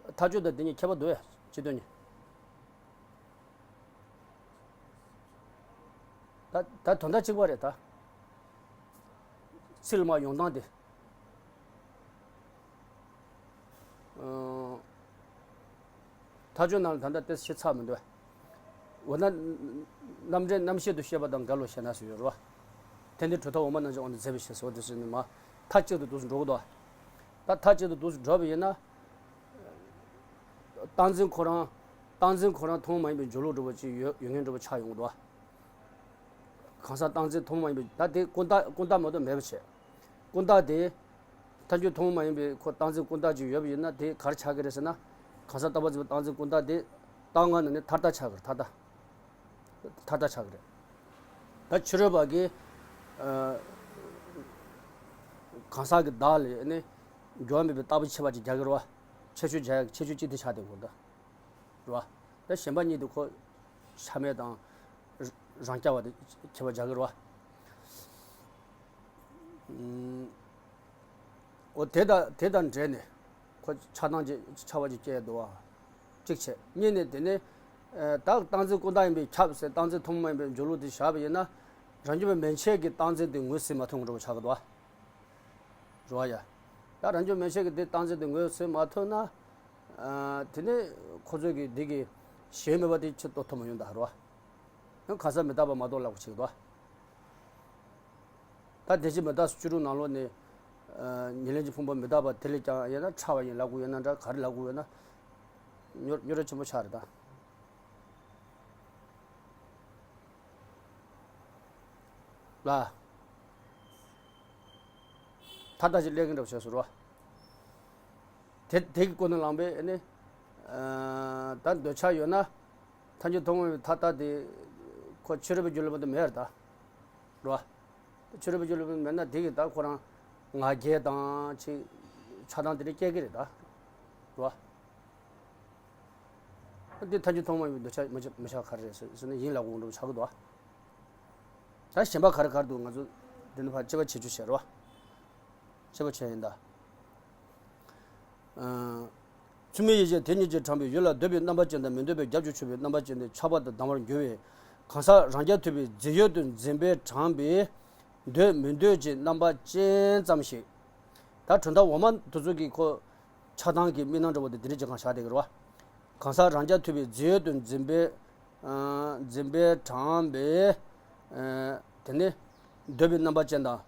བ། ཐག་ཆོད་དང་དེ་གཉིས་ཁྱད་པར་འདུག་ཡ་སྤྱི་དོན་གཉིས། ད་ད་དོན་དག་གཅིག་པ་རེད་ད། ཚིག་ལ་མ་ཡོང་སྟངས་དེ། ཐག་ཆོད་ནང་ལ་ད་ལྟ་དེ་ཞིབ་ཚགས་མི་འདུག་འོ་ན། རྣམ་འགྲེལ་རྣམ་བཤད་དུ་བཤད་པ་དང་འགལ་ལོ་ཞེ་ན་ཟེར་ཡོད་རེད་བ། དེ་འདི་གྲུབ་མཐའ་འོག་མ་རྣམས་ཀྱི་དབང་དུ་མཛད་པའི་ཕྱིར་ཟེར་བ་དེ་ཟེར་ནས་མ། མཐའ་གཅིག་ཏུ་འདུག་སེ་འགྲོ་གི་འདུག་ད་མཐའ་གཅིག་ཏུ་འདུག་སེ་འགྲོ་བ་ཡིན་ན། སྟངས་འཛིན་ཁོ་རང་། སྟངས་འཛིན་ཁོ་རང་ཐུན་མོང་མ་ཡིན་པའི་འཇུག་ལུགས་འདྲ་བོ་ཅིག་ཡོད་ཡོད་མཁན་འདྲ་བོ་ཆགས་ཡོང་གི་འདུག་གང་ཟག་སྟངས་འཛིན་ཐུན་མོང་མ་ཡིན་པའི་ད་དེ་ཀུན་བརྟགས་ཀུན་བརྟགས་མ་གཏོགས་མེད་པ་བྱས། ཀུན་བརྟགས་དེ། ཐལ་འགྱུར་ཐུན་མོང་མ་ཡིན་པའི་ཁོ་སྟངས་འཛིན་ཀུན་བརྟགས་ཅིག་ཡོད་པ་ཡིན་ན་དེ་ག་རེ་ཆགས་ཀྱི་རེད་ཟེར་ན། གང་ཟག་རྟག་པ་འཛིན་པ་སྟངས་འཛིན་ཀུན་བརྟགས་དེ། རྟགས་ལྔ་ནང་ནས་མཐར་ལྟ་ཆགས་ཀྱི་རེད་མཐར་ལྟ། མཐར་ལྟ་ཆགས་ཀྱི་རེད། ད་ཕྱི་རོལ་པ་གིས། ཨ། གང་ཟག་གི་བདག་ལས་ནི། འགྱུར་བ་མེད་པའི་རྟག་པ་ཁྱད་པར་ཅིག་རྒྱག་གི་རེད་བ། ཁྱད་ཆོས་རྒྱག་ཡ་ཁྱད་ཆོས་གཅིག་དེ་ཆགས་བསྡད་དགོས་ད། རེད་བ། ད་གཞན་པ་གཉིས་དེ་ཁོ། ཆ་མེད་དང་། རང་རྐྱ་བ་དེ་ཁྱད་པར་རྒྱག་གི་རེད་བ། ཨུམ། འོ་དེ་དང་དེ་དང་འབྲེལ་ནས་ཁོ་ཆགས་སྡང་ཅིག་ཆགས་པ་ཅིག་སྐྱེས་འདུག་བ། གཅིག་བྱས་གཉིས་ནས་དེ་ནས་ཨ་བདག་སྟངས་འཛིན་ཀུན་བརྟགས་ཡིན་པས་ཁྱབ་ཟེར་སྟངས་འཛིན་ཐུན་མོང་མ་ཡིན་པའི་འཇུག་ལུགས་དེ་བཞག་པ་ཡིན་ན། རང་རྒྱུད་པ་མན་ཆད་ཀྱི་སྟངས་འཛིན་དེ་ངོས་ཟིན་མ་ཐུབ་འགྲོ་བ་ཆགས་ཀྱི་འདུག་བ། རེད་བ་ཡ། ད་རང་རྒྱུད་མན་ཆད་ཀྱི་དེ་སྟངས་འཛིན་དེ་ངོས་ཟིན་མ་ཐུབ་ན། ཨ་དེ་ནས་ཁོ་ཚོས་ཀྱི་འདི་གི་ཞེན་མེད་པ་དེ་ཆེད་གཏོད་ཐུབ་མ་ཡོང་ད་རེད་བ། ཡང་གང་ཟག་མི་རྟག་པ་མ་གཏོགས་ལབ་དགོས་ཆེ་གི་འདུག་ད་དེ་ཕྱིར་མི་རྟག་སོ་བཅུ་དྲུག་ནང་ལོགས་ནས། ཨ་ཉེར་ལེན་གྱི་ཕུང་པོ་མི་རྟག་པ་དེ་ལས་ཀྱང་ཡང་ན་ཕྲ་བ་ཡིན་ལབ་དགོས་ཡོད་ན་འདྲ་ག་རེ་ལབ་དགོས་ཡོད་ན། རྙོག་རྙོག་དྲ་ཆེན་པོ་ཆགས་རེད་ད། ལ། ཐ་ཐ་ཞིག་ལས་ཀྱི་འདྲ་བོ་བྱས་སོང་རོ། དེ་དེ་གི་ཀུན་ནས་བསླངས་པས་ཨ་ནི། ཨ་ད་འདོད་ཆགས་ཡོད་ན། ཐལ་འགྱུར་ཐུན་མོང་མ་ཡིན་པའི་མཐར་ལྟ་དེ། ཁོ་ཕྱི་རོལ་པའི་རྒྱུད་ལ་མ་གཏོགས་མེད་རེད་ད། རེད་བ། ཕྱི་རོལ་པའི་རྒྱུ་ལ་མེད་ན་དེ་གི་ད་ཁོ་རང་ང་རྒྱལ་དང་ཅིག་ཆགས་སྡང་དེ་འདྲ་སྐྱེ་གི་རེད་ད། རེད་བ། འདི་ཐལ་འགྱུར་ཐོག་མ་ཡིན་འདུ་ཆ་མི་ཆ་མི་ཆ་ག་རེ་རེད་ཟེར་ཟེར་ན་ཡིན་ལབ་དགོས་འགྲོ་ཆགས་ཀྱི་འདུག་བ། ད་གཞན་པ་ག་རེ་ག་རེ་འདུག་ང་ཚོ་འདི་ནི་ཕར་དཔྱད་པ་བྱེད་རྒྱུ་བྱས་རེད་བ། དཔྱད་པ་བྱས་ཡིན་ད། ཚུལ་མིན་ཡིད་བྱེད་དེ་ཉིད་ཀྱིས་དྲངས་པའི་ཡུལ་ལ་འདོད་པའི་རྣམ་པ་ཅན་དང་མི་འདོད་པའི་རྒྱབ་ཀྱིས་ཆུད་པའི་རྣམ་པ་ཅན་དེ་ཆགས་པ་དང་སྡང་བར་འགྱུར་བས། གང་ཟག་རང་རྐྱ་ཐུབ་པའི་རྫས་ཡོད་དུ་འཛིན་པས་དྲངས་པའི་འདོད་མི་འདོད་ཀྱི་རྣམ་པ་ཅན་ཙམ་ཞིག་ད་གྲུབ་མཐའ་འོག་མ་དེ་ཚོ་གི་ཁོ་ཆགས་སྡང་གི་དམིགས་རྣམ་འདྲ་བོ་དེ་འདི་འདྲ་ཅིག་གང་བཞག་བསྡད་ཀྱི་རེད་བ། གང་ཟག་རང་རྐྱ་ཐུབ་པའི་རྫས་ཡོད་དུ་འཛིན་པའི་འཛིན་པས་དྲངས་པའི། དེ་ནི་འདོད་པའི་རྣམ་པ་ཅན་དང་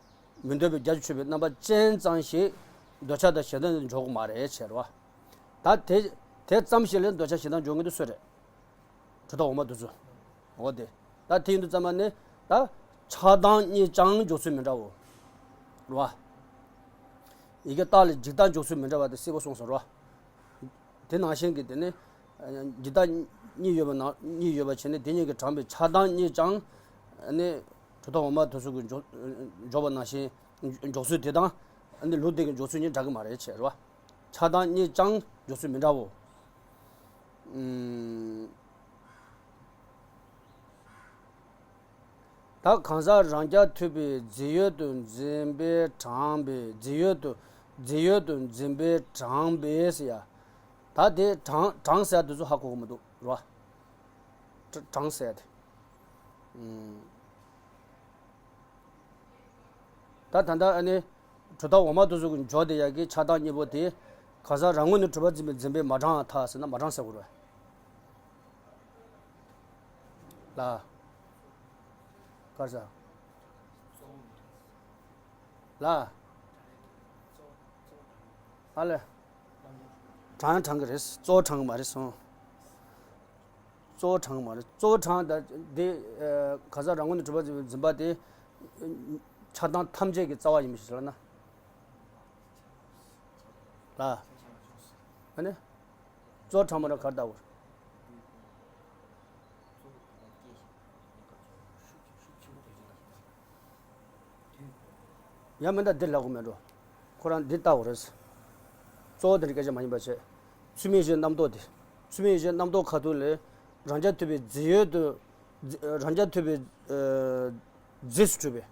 མི་འདོད་པའི་རྒྱ་ཆུ་ཆོད་པའི་རྣམ་པ་ཅན་ཙམ་ཞིག་འདོད་ཆགས་དང་ཞེ་སྡང་དུ་འཇོག་གི་མ་རེད་བྱས་རེད་བ། ད་དེ་དེ་ཙམ་ཞིག་ལས་འདོད་ཆགས་ཞེ་སྡང་འཇོག་མཁན་དེ་སུ་རེད། གྲུབ་མཐའ་འོག་མ་དེ་ཚོ། འོ་དེ། ད་དེ་ཡིན་དུས་ཙམ་པ་ནི་ད་ཆགས་སྡང་གཉིས་ཀྱང་འཇོག་ཚུལ་མི་འདྲ་བོ། རེད་བ། ཡི་གེ་རྟགས་ལས་འཇིག་ལྟ་འཇོག་ཚུལ་མི་འདྲ་བ་དེ་གསལ་པོ་གསུངས་སོང་རེད་བ། དེ་ནང་བཞིན་གྱི་དེ་ནི། འཇིག་ལྟ་གཉིས་ཡོད་པ་ན་གཉིས་ཡོད་པ་བྱས་ནས་དེ་གཉིས་ཀྱིས་དྲངས་པའི་ཆགས་སྡང་གཉིས་ཀྱང་། ནི། གྲུབ་མཐའ་འོག་མ་དེ་ཚོ་གི་འཇོག་འཇོག་པ་ནང་བཞིན། འཇོག་ཚུལ་དེ་དང་། ནི་ལུགས་དེ་གི་འཇོག་ཚུལ་གཉིས་འདྲ་གི་མ་རེད་བྱས་རེད་བ། ཆགས་སྡང་གཉིས་ཀྱང་འཇོག་ཚུལ་མི་འདྲ་བོ། ཨུམ། ད་གང་ཟག་རང་རྐྱ་ཐུབ་པའི་རྫས་ཡོད་དུ་འཛིན་པས་དྲངས་པའི་རྫས་ཡོད་དུ་རྫས་ཡོད་དུ་འཛིན་པས་དྲངས་པའི་ཟེར་ཡ། ད་དེ་དྲངས་དྲངས་ཟེར་ཡ་དེ་ཚོ་ཧ་གོ་གི་མི་འདུག་རེད་བ། དྲ་དྲངས་ཟེར་ཡ་དེ། ཨུམ། ད་ད་ལྟ་ཨ་ནི། གྲུབ་མཐའ་འོག་མ་དེ་ཚོ་གི་འཇོག་བསྡད་ཡ་གི་ཆགས་སྡང་གཉིས་པོ་དེ། གང་ཟག་རང་ངོས་ནས་གྲུབ་པ་འཛིན་པའི་འཛིན་པས་མ་དྲངས་ཐལ་ཟེར་ན་མ་དྲངས་ཟེར་དགོས་རེད། ལ། གར་ས། ལ། ཨ་ལེ། དྲང་ཡང་དྲང་གི་རེད། གཙོ་བོ་དྲང་གི་མ་རེད་སོང་། གཙོ་བོ་དྲང་གི་མ་རེད། གཙོ་བོ་དྲང་ད་དེ། གང་ཟག་རང་ངོས་ནས་གྲུབ་པ་འཛིན་པ་དེ། ཆགས་སྡང་ཐམས་ཅད་ཀྱི་རྩ་བ་ཡིན་པ་ཞིག་ལབ་ན། ལ། ཨ་ནི། གཙོ་བོ་དྲང་མ་རེད་གར་ལྟ་བུར། ཡང་མིན་ད་འདི་ལབ་དགོས་མེད་འགྲོ། ཁོ་རང་འདི་ལྟ་བུ་རེད། གཙོ་བོ་དེ་འདྲ་སྐད་ཆ་མ་ཡིན་པ་བྱས། ཚུལ་མིན་བཞིན་རྣམ་རྟོག་དེ། ཚུལ་མིན་བཞིན་རྣམ་རྟོག་ཁ་ཐུག་ལས། རང་རྐྱ་ཐུབ་པའི་རྫས་ཡོད་དུ། རང་རྐྱ་ཐུབ་པའི། རྫས་སུ་གྲུབ་པའི།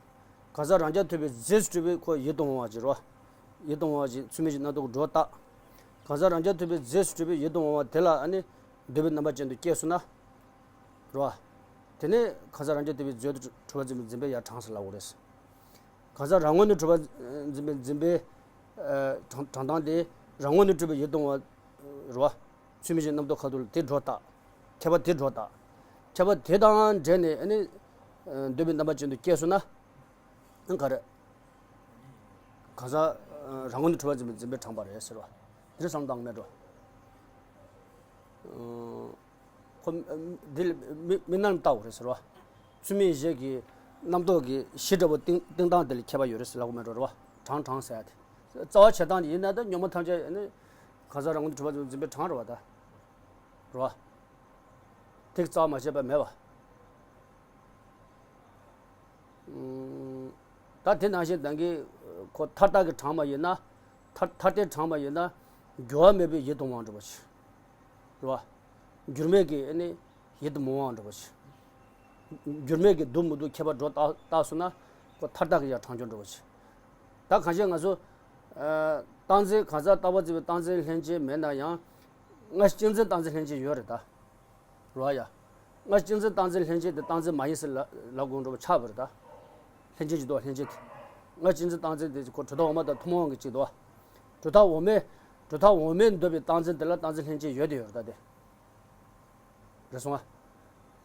གང་ཟག་རང་རྐྱ་ཐུབ་པའི་རྫས་སུ་གྲུབ་པའི་ཁོ་ཡིད་དུ་འོང་བ་ཅིག་རེད་བ། ཡིད་དུ་འོང་བ་ཅིག་ཚུལ་མིན་བཞིན་རྣམ་རྟོག་གི་སྒྲོ་བཏགས། གང་ཟག་རང་རྐྱ་ཐུབ་པའི་རྫས་སུ་གྲུབ་པའི་ཡིད་དུ་འོང་བ་དེ་ལ་ཨ་ནི། འདོད་པའི་རྣམ་པ་ཅན་དུ་སྐྱེས་སོང་ན། རེད་བ། དེ་ནས་གང་ཟག་རང་རྐྱ་ཐུབ་པའི་རྫས་ཡོད་དུ་གྲུབ་པ་འཛིན་པའི་འཛིན་པས་ཡར་དྲངས་ཟེར་ལབ་དགོས་རེད། གང་ཟག་རང་ངོས་ནས་གྲུབ་པ་འཛིན་པའི་འཛིན་པའི། དྲང་དྲང་སྟངས་དེ་རང་ངོས་ནས་གྲུབ་པའི་ཡིད་དུ་འོང་བ། རེད་བ། ཚུལ་མིན་བཞིན་རྣམ་རྟོག་ཁ་ཐུག་ལ་དེ་སྒྲོ་བཏགས། ཁྱད་པར་དེ་སྒྲོ་བཏགས། ཁྱད་པར་དེ་དང་འབྲེལ་ནས་ཨ་ནི། འདོད་པའི་རྣམ་པ་ཅན་དུ་སྐྱེས་སོང་ན། ཨ་ག་རེ། གང་ཟག་རང་ངོས་ནས་གྲུབ་པ་འཛིན་པའི་འཛིན་པས་དྲངས་པ་རེད་ཟེར་བ། དེ་བསམ་བཏང་མེད་འགྲོ། ཁོ། འདི་ལ་མི་མི་རྣམས་ལྟ་བུ་རེད་ཟེར་བ། ཚུལ་མིན་བཞིན་གྱི་རྣམ་རྟོག་གི་གཞི་འདྲ་བོ་བཏིང་བཏིང་སྟངས་དེ་ལ་ཁྱད་པར་ཡོད་རེད་ཟེར་ལབ་དགོས་མེད་འགྲོ་རེད་བ། དྲངས་དྲངས་ཟེར་ཡ་དེ། རྩ་བ་བྱེད་སྟངས་དེ་ཡིན་ན་ད་ཉོན་མོངས་ཐམས་ཅད་ནི། གང་ཟག་རང་ངོས་ནས་གྲུབ་པ་འཛིན་པས་དྲངས་རེད་བ་ད། རེད་བ། དེ་གི་རྩ་བ་མ་བྱས་པ་མེད་བ། ད་དེ་ནང་བཞིན་ད་གིན་ཁོ་མཐར་ཐུག་གི་དྲངས་པ་ཡིན་ན། མཐར་མཐར་ཐུག་དྲངས་པ་ཡིན་ན། འགྱུར་བ་མེད་པའི་ཡིད་དུ་འོང་བ་འདྲ་པོ་ཞིག་རེད་བ། འགྱུར་མེད་ཀྱི་ཨ་ནི་ཡིད་དུ་མི་འོང་བ་འདྲ་པོ་ཞིག་འགྱུར་མེད་ཀྱི་འདུག་མི་འདུག་ཁྱད་པར་སྒྲོ་བཏགས་བཏགས་སོང་ན། ཁོ་མཐར་ཐུག་གི་ཡར་དྲངས་རྒྱུ་འདྲ་པོ་ཞིག་ད་གང་ཞིག་ང་ཚོ། རྟག་འཛིན་གང་ཟག་རྟག་པ་འཛིན་པའི་རྟག་འཛིན་ལྷན་སྐྱེས་མེད་ན་ཡང་། སྔ་ཕྱི་གཅིག་འཛིན་རྟག་འཛིན་ལྷན་སྐྱེས་ཡོད་རེད་ད། རེད་བ་ཡ། སྔ་ཕྱི་གཅིག་འཛིན་རྟག་འཛིན་ལྷན་སྐྱེས་དེ་རྟག་འཛིན་མ་ཡིན་ཟེར་ལབ་ལབ་དགོས་འགྲོ་བ་ཆགས་པ་རེད་ད། ལྷན་སྐྱེས་ཀྱི་འདུག་བ་ལྷན་སྐྱེས་དེ། སྔ་ཕྱི་གཅིག་འཛིན་རྟག་འཛིན་དེ་ཁོ་གྲུབ་མཐའ་འོག་མ་དང་ཐུན་མོང་གི་གཅིག་འདུག་བ། གྲུབ་མཐའ་འོག་མའི། གྲུབ་མཐའ་འོག་མས་འདོད་པའི་རྟག་འཛིན་དེ་ལ་རྟག་འཛིན་ལྷན་སྐྱེས་ཡོད་དེ་ཡོད་རེད་ད་དེ། རེད་སོང་ང་།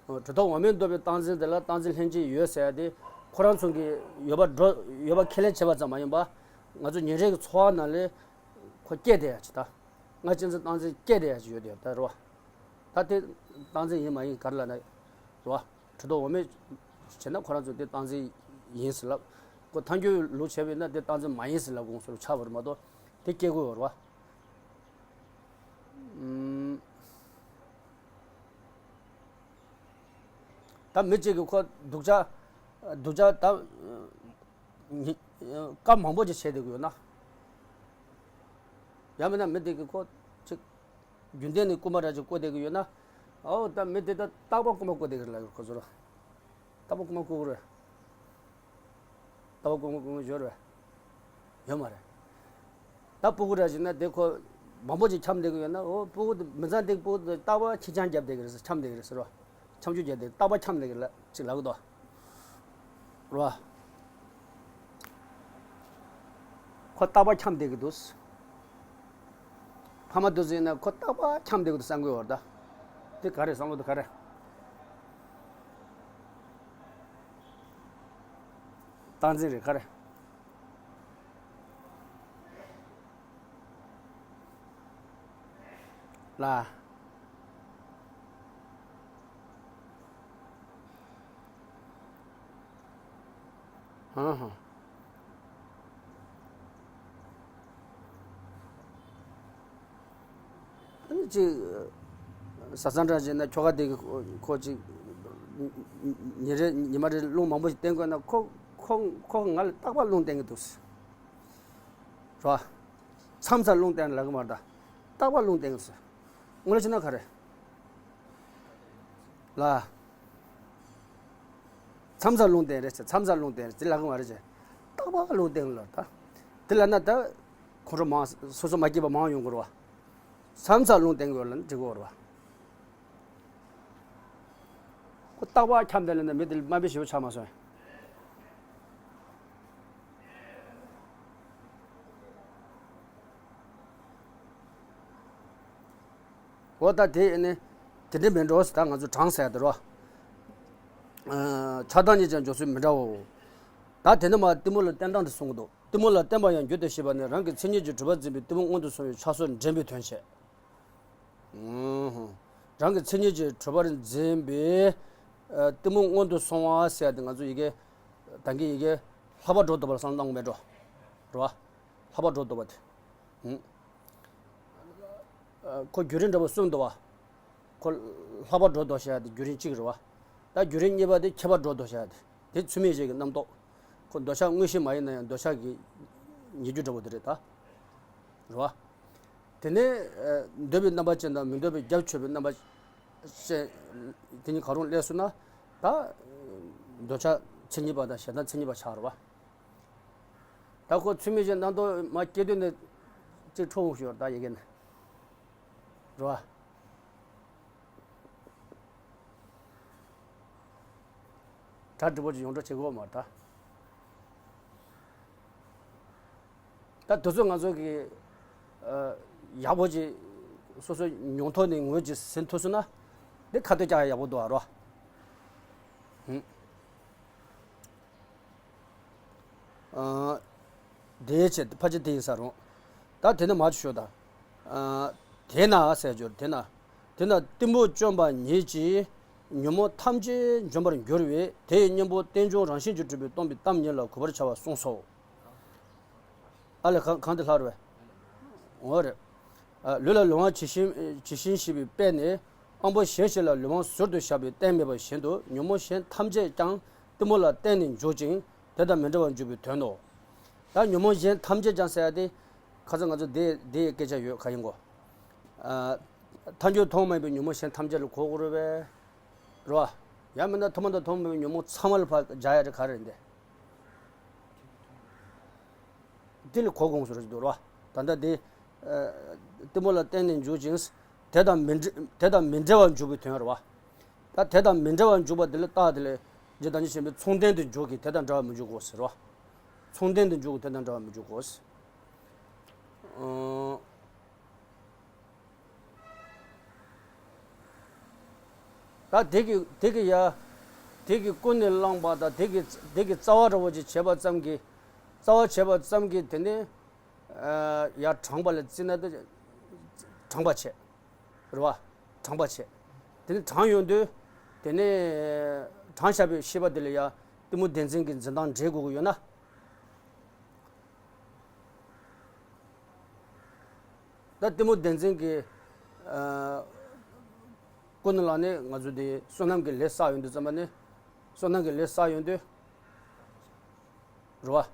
གྲུབ་མཐའ་འོག་མས་འདོད་པའི་རྟག་འཛིན་དེ་ལ་རྟག་འཛིན་ལྷན་སྐྱེས་ཡོད་ཟེར་ཡ་དེ། ཁོ་རང་ཚོ་གི་ཡོད་པ་འགྲོ་ཡོད་པ་ཁས་ལེན་བྱས་པ་ཙམ་མ་ཡིན་པ། ང་ཚོ་ཉིན་རེ་གི་འཚོ་བ་ནང་ལས། ཁོ་སྐྱེས་བསྡད་ཡ་ཅིག་ད། སྔ་ཕྱི་གཅིག་འཛིན་རྟག་འཛིན་སྐྱེས་བསྡད་ཡ་ཅིག་ཡོད་དེ་ཡོད་ད་རེད་བ། ད་དེ་རྟག་འཛིན་ཡིན་མ་ཡིན་ག་རེ་ལབ་ན། རེད་བ། གྲུབ་མཐའ་འོག་མས་བྱས་ན་ཁོ་རང་ཚོ་དེ་རྟག་འཛིན་ཡིན་ཟེར་ལབ། ཁོ་ཐལ་འགྱུར་ལུགས་བྱས་པ་ཡིན་ན་དེ་རྟག་འཛིན་མ་ཡིན་ཟེར་ལབ་དགོས་སོ་ཆགས་པ་རེད་མ་གཏོགས་དེ་སྐྱེ་དགོས་ཡོད་རེད་བ། ཨུམ། ད་མི་གཅིག་གིས་ཁོ་སྡུག་ཅག་སྡུག་ཅག་ད་ཉི་སྐར་མང་པོ་ཅིག་བྱས་བསྡད་ཀྱི་ཡོད་ན། ཡང་མིན་ན་མི་དེ་གི་ཁོ་ཅིག་རྒྱུན་ལྡན་ནས་རྐུན་མ་འདྲ་ཅིག་རྐུ་བསྡད་ཀྱི་ཡོད་ན། ཨོ་ད་མི་དེ་ད་རྟག་པར་རྐུན་མ་རྐུ་བསྡད་ཀྱི་རེད་ལབ་ཡོད་ཁོ་ཚོ་ལ། རྟག་པར་རྐུན་མ་རྐུ་གི་རེད། རྟག་པར་རྐུན་མ་རྐུ་གི་ཡོད་རེད། ཡོད་མ་རེད། ད་སྤུ་གུ་འདྲ་ཞིག་ན་དེ་ཁོ་མང་པོ་ཅིག་འཁྱམས་བསྡད་ཀྱི་ཡོད་ན། ཨོ་སྤུ་གུ་དེ་མི་ཚང་དེ་སྤུ་གུ་དེ་རྟག་པར་ཁྱི་སྤྱང་རྒྱབ་བསྡད་ཀྱི་རེད་ཟེར། འཁྱམས་བསྡད་ཀྱི་རེད་ཟེར་རོ། འཁྱམ་ཆུ་རྒྱག་དེ་རྟག་པར་འཁྱམས་ནས་ལ་ཅིག་ལབ་ཀྱི་འདུག་རོ། ཁོ་རྟག་པར་འཁྱམས་བསྡད་ཀྱི་འདུག་ཕ་མ་དེ་ཚོ་ཡིན་ན་ཁོ་རྟག་པར་འཁྱམས་བསྡད་ཀྱི་འདུག་བསམ་གྱི་ཡོད་རེད་ད། དེ་ག་རེ་བསམ་བློ་དེ་ག་རེ། སྟངས་འཛིན་རེད་ག་རེ། ལ། ཧང་ཧང་། ཨ་ནི་ཅིག་བཟའ་ཚང་འདྲ་བྱས་ན་ཁྱོ་ག་དེ་གི་ཁོ་ཅིག་ཉིན་རེ་ཉི་མ་རེ་རླུང་མང་པོ་ཞིག་བསྟན་དགོས་ན་ཁོ་ཁོ་ཁོ་ང་ལ་རྟག་པར་རླུང་བསྟན་གི་འདུག་རོ། མཚམས་མཚམས་རླུང་བསྟན་ལབ་གི་མ་རེད་ད། རྟག་པར་རླུང་བསྟན་གི་ཟེར། དངོས་གནས་བྱས་ན་ག་རེ། ལ། མཚམས་མཚམས་རླུང་བསྟན་རེད་ཟེར། མཚམས་མཚམས་རླུང་བསྟན་རེད་ཟེར་ལབ་གི་མ་རེད་ཟེར། རྟག་པར་རླུང་བསྟན་གི་ལབ་ད། དེ་ལབ་ན་ད། ཁོང་ཁྲོ་མང་སོ་སོ་མ་སྐྱིད་པ་མང་ཡོང་གི་རེད་བ། མཚམས་མཚམས་རླུང་བསྟན་གི་ཡོད་ལབ་ན་འགྲིག་གི་རེད་བ། ཁོ་རྟག་པར་འཁྱམས་བསྡད་ལབ་ན་མི་དེ་དམའ་འབེབས་ཞེ་པོ་ཆགས་མ་སོང་། འོ་ད་དེ་ནི་དེ་འདྲ་མིན་འགྲོ་ཟེར། ད་ང་ཚོ་གྲངས་ཟེར་ཡ་དེ་རོ། ཆགས་སྡང་གཉིས་ཀྱང་འཇོག་ཚུལ་མི་འདྲའོ། ད་དེ་ནི་མ་གཏི་མུག་ལ་བརྟེན་སྟངས་དེ་གསུང་གི་འདུག་གཏི་མུག་ལ་བརྟེན་པ་ཡང་རྒྱུ་དེ་ཤེས་པ་ནི་རང་གི་མཚན་ཉིད་ཀྱིས་གྲུབ་པར་འཛིན་པའི་གཏི་མུག་མངོན་དུ་སོང་བའི་ཆགས་སོགས་འདྲེན་པའི་དོན་བྱེད། རང་གི་མཚན་ཉིད་ཀྱིས་གྲུབ་པར་འཛིན་པའི་གཏི་མུག་མངོན་དུ་སོང་བ་ཟེར་ཡ་དེ་ང་ཚོ་ཡི་གེ་ད་གིན་ཡི་གེ་ལྷག་པར་སྒྲོ་འདོགས་པ་ལ་བསམ་བློ་བཏང་གི་མེད་འགྲོ། རེད་བ། ལྷག་པར་སྒྲོ་འདོགས་པ་དེ། ཁོ་བརྒྱུད་རིམ་འདྲ་པོ་གསུམ་འདུག་བ། ཁོ་ལྷག་པར་སྒྲོ་འདོགས་བྱ་ཡ་དེ་བརྒྱུད་རིམ་གཅིག་རེད་བ། ད་བརྒྱུད་རིམ་གཉིས་པ་དེ་ཁྱད་པར་སྒྲོ་འདོགས་བྱ་ཡ་དེ། དེ་ཚུལ་མིན་བྱེད་ཀྱི་རྣམ་རྟོག་ཁོ་འདོད་ཆགས་དངོས་གཞི་མ་ཡིན་ན་ཡང་འདོད་ཆགས་ཀྱི་ཉེ་རྒྱུ་འདྲ་པོ་དེ་རེད་ད། རེད་བ། དེ་ནས་འདོད་པའི་རྣམ་པ་ཅན་དང་མི་འདོད་པའི་རྒྱ་ཆོད་པའི་རྣམ་པ་ཅན། དེ་གཉིས་གང་རུང་སླེབས་སོང་ན་ད། འདོད་ཆགས་མཚན་ཉིད་པ་དང་ཞེ་སྡང་མཚན་ཉིད་པ་ཆགས་རེད་བ། ད་ཁོ་ཚུལ་མིན་བྱེད་རྣམ་རྟོག་མ་སྐྱེས་དུས་ནས་གཅིག་འཕྲོ་འོང་ཞོར་ད་ཡི་གེ་ནས། རེད་བ། གྲ་འགྲིག་པོ་ཅིག་ཡོང་འགྲོ་བྱེད་དགོས་མ་རེད་ད། ད་དུས་ཚོད་ང་ཚོ་གི་ཡག་པོ་ཅིག་སོ་སོའི་མྱོང་ཐོག་ནས་ངོས་ཀྱིས་ཟིན་ཐུབ་སོང་ན་འདི་ཁ་གཏད་བཅག་ཡག་པོ་འདུག་ཨ་རོ། དེའི་ཆེད་ཕལ་ཆེར་དེ་ཡིན་ས་རུང་། ད་དེ་ནི་མ་ཅིག་ཤོད་ད། དེས་ན་ཟེར་རྒྱུར་དེས་ན། དེས་ན་གཏི་མུག་བཅོམ་པ་ཉིད་ཀྱིས་ཉོན་མོངས་ཐམས་ཅད་འཇོམས་པར་འགྱུར་བས་དེ་ཡི་གཉེན་པོ་རྟེན་འབྱུང་རང་བཞིན་གྱིས་གྲུབ་པའི་སྟོང་པའི་གཏམ་ཉིད་ལ་གུས་པར་བྱ་བར་གསུངས་སོ། ཨ་ལས་གང་གང་དེ་ལྷག་རེད་པས། འོ་རེད། ལུས་ལ་ལོང་བ་ཇི་བཞིན་ཇི་བཞིན་ཤེས་པའི་དཔེ་ནི་དབང་པོ་གཞན་ཞིག་ལ་ལུས་དབང་ཟུར་དུ་བཞག་པའི་རྟེན་མེད་པ་བཞིན་དུ་ཉོན་མོངས་གཞན་ཐམས་ཅད་ཀྱང་གཏི་མུག་ལ་བརྟེན་ནས་འཇུག་ཅིང་དེ་དང་མི་འབྲལ་བར་འཇུག་པའི་དོན་ནོ། ད་ཉོན་མོངས་གཞན་ཐམས་ཅད་ཀྱང་ཟེར་ཡ་དེ་ཁ་སང་ང་ཚོ་དེ་དེ་ཡི་སྐད་ཆ་ཡོད་ག་ཡིན་གོ། ཐལ་འགྱུར་ཐོག་མ་ཡིན་པའི་ཉོན་མོངས་གཞན་ཐམས་ཅད་ལ་གོ་དགོས་རེད་པས། རེད་བ། ཡང་མིན་ན་ཐོག་མ་དང་ཐོག་མ་མེད་པའི་ཉོན་མོངས་ཚང་མ་ལ་ཕར་སྦྱར་ཡ་རེད་ག་རེ་རེད་འདི། འདི་ལ་གོ་དགོངས་སུ་རེད་འདུག་རོ། ད་ལྟ་འདི། གཏི་མུག་ལ་བརྟེན་ནས་འཇུག་ཅིང་། དེ་དང་མི་འབྲལ་དེ་དང་མི་འབྲལ་བར་འཇུག་པའི་དོན་རེད་བ། ད་དེ་དང་མི་འབྲལ་བར་འཇུག་པ་འདི་ལ་རྟགས་དེ་ལས་རྗེ་བདག་ཉིད་ཆེན་པོས་མཚུངས་ལྡན་དུ་འཇུག་གི་དེ་དང་འབྲལ་བར་མི་འཇུག་གོ་ཟེར་བ། མཚུངས་ལྡན་དུ་འཇུག་གི་དེ་དང་འབྲལ་བར་མི་འཇུག་གོ་ཟེར། ད་དེ་གི་དེ་གི་ཡ། དེ་གི་ཀུན་ནས་བསླངས་པ་དང་དེ་གི་དེ་གི་རྩ་བ་འདྲ་བོ་ཅིག་བྱས་པ་ཙམ་གྱིས། རྩ་བ་བྱས་པ་ཙམ་གྱིས་དེ་ནས་ཡ་དྲངས་པ་ལ་བརྩིས་ན་དེ་དྲངས་པ་བྱས། རེད་བ། དྲངས་པ་བྱས། དེ་ནས་དྲངས་ཡོང་དུས། དེ་ནས་དྲངས་བཞག་པའི་ཤེས་པ་དེ་ལ་ཡ་གཏི་མུག་བདེན་འཛིན་གྱི་འཛིན་སྟངས་འདྲེས་དགོས་ཀྱི་ཡོད་ན། ད་གཏི་མུག་བདེན་འཛིན་གྱི། ཨ། ཀུན་ནས་བསླངས་ནས་ང་ཚོ་དེ་བསོད་ནམས་ཀྱི་ལས་བསགས་ཡོང་དུས་ཙམ་པ་ནས། བསོད་ནམས་ཀྱི་ལས་བསགས་ཡོང་དུས། རེད་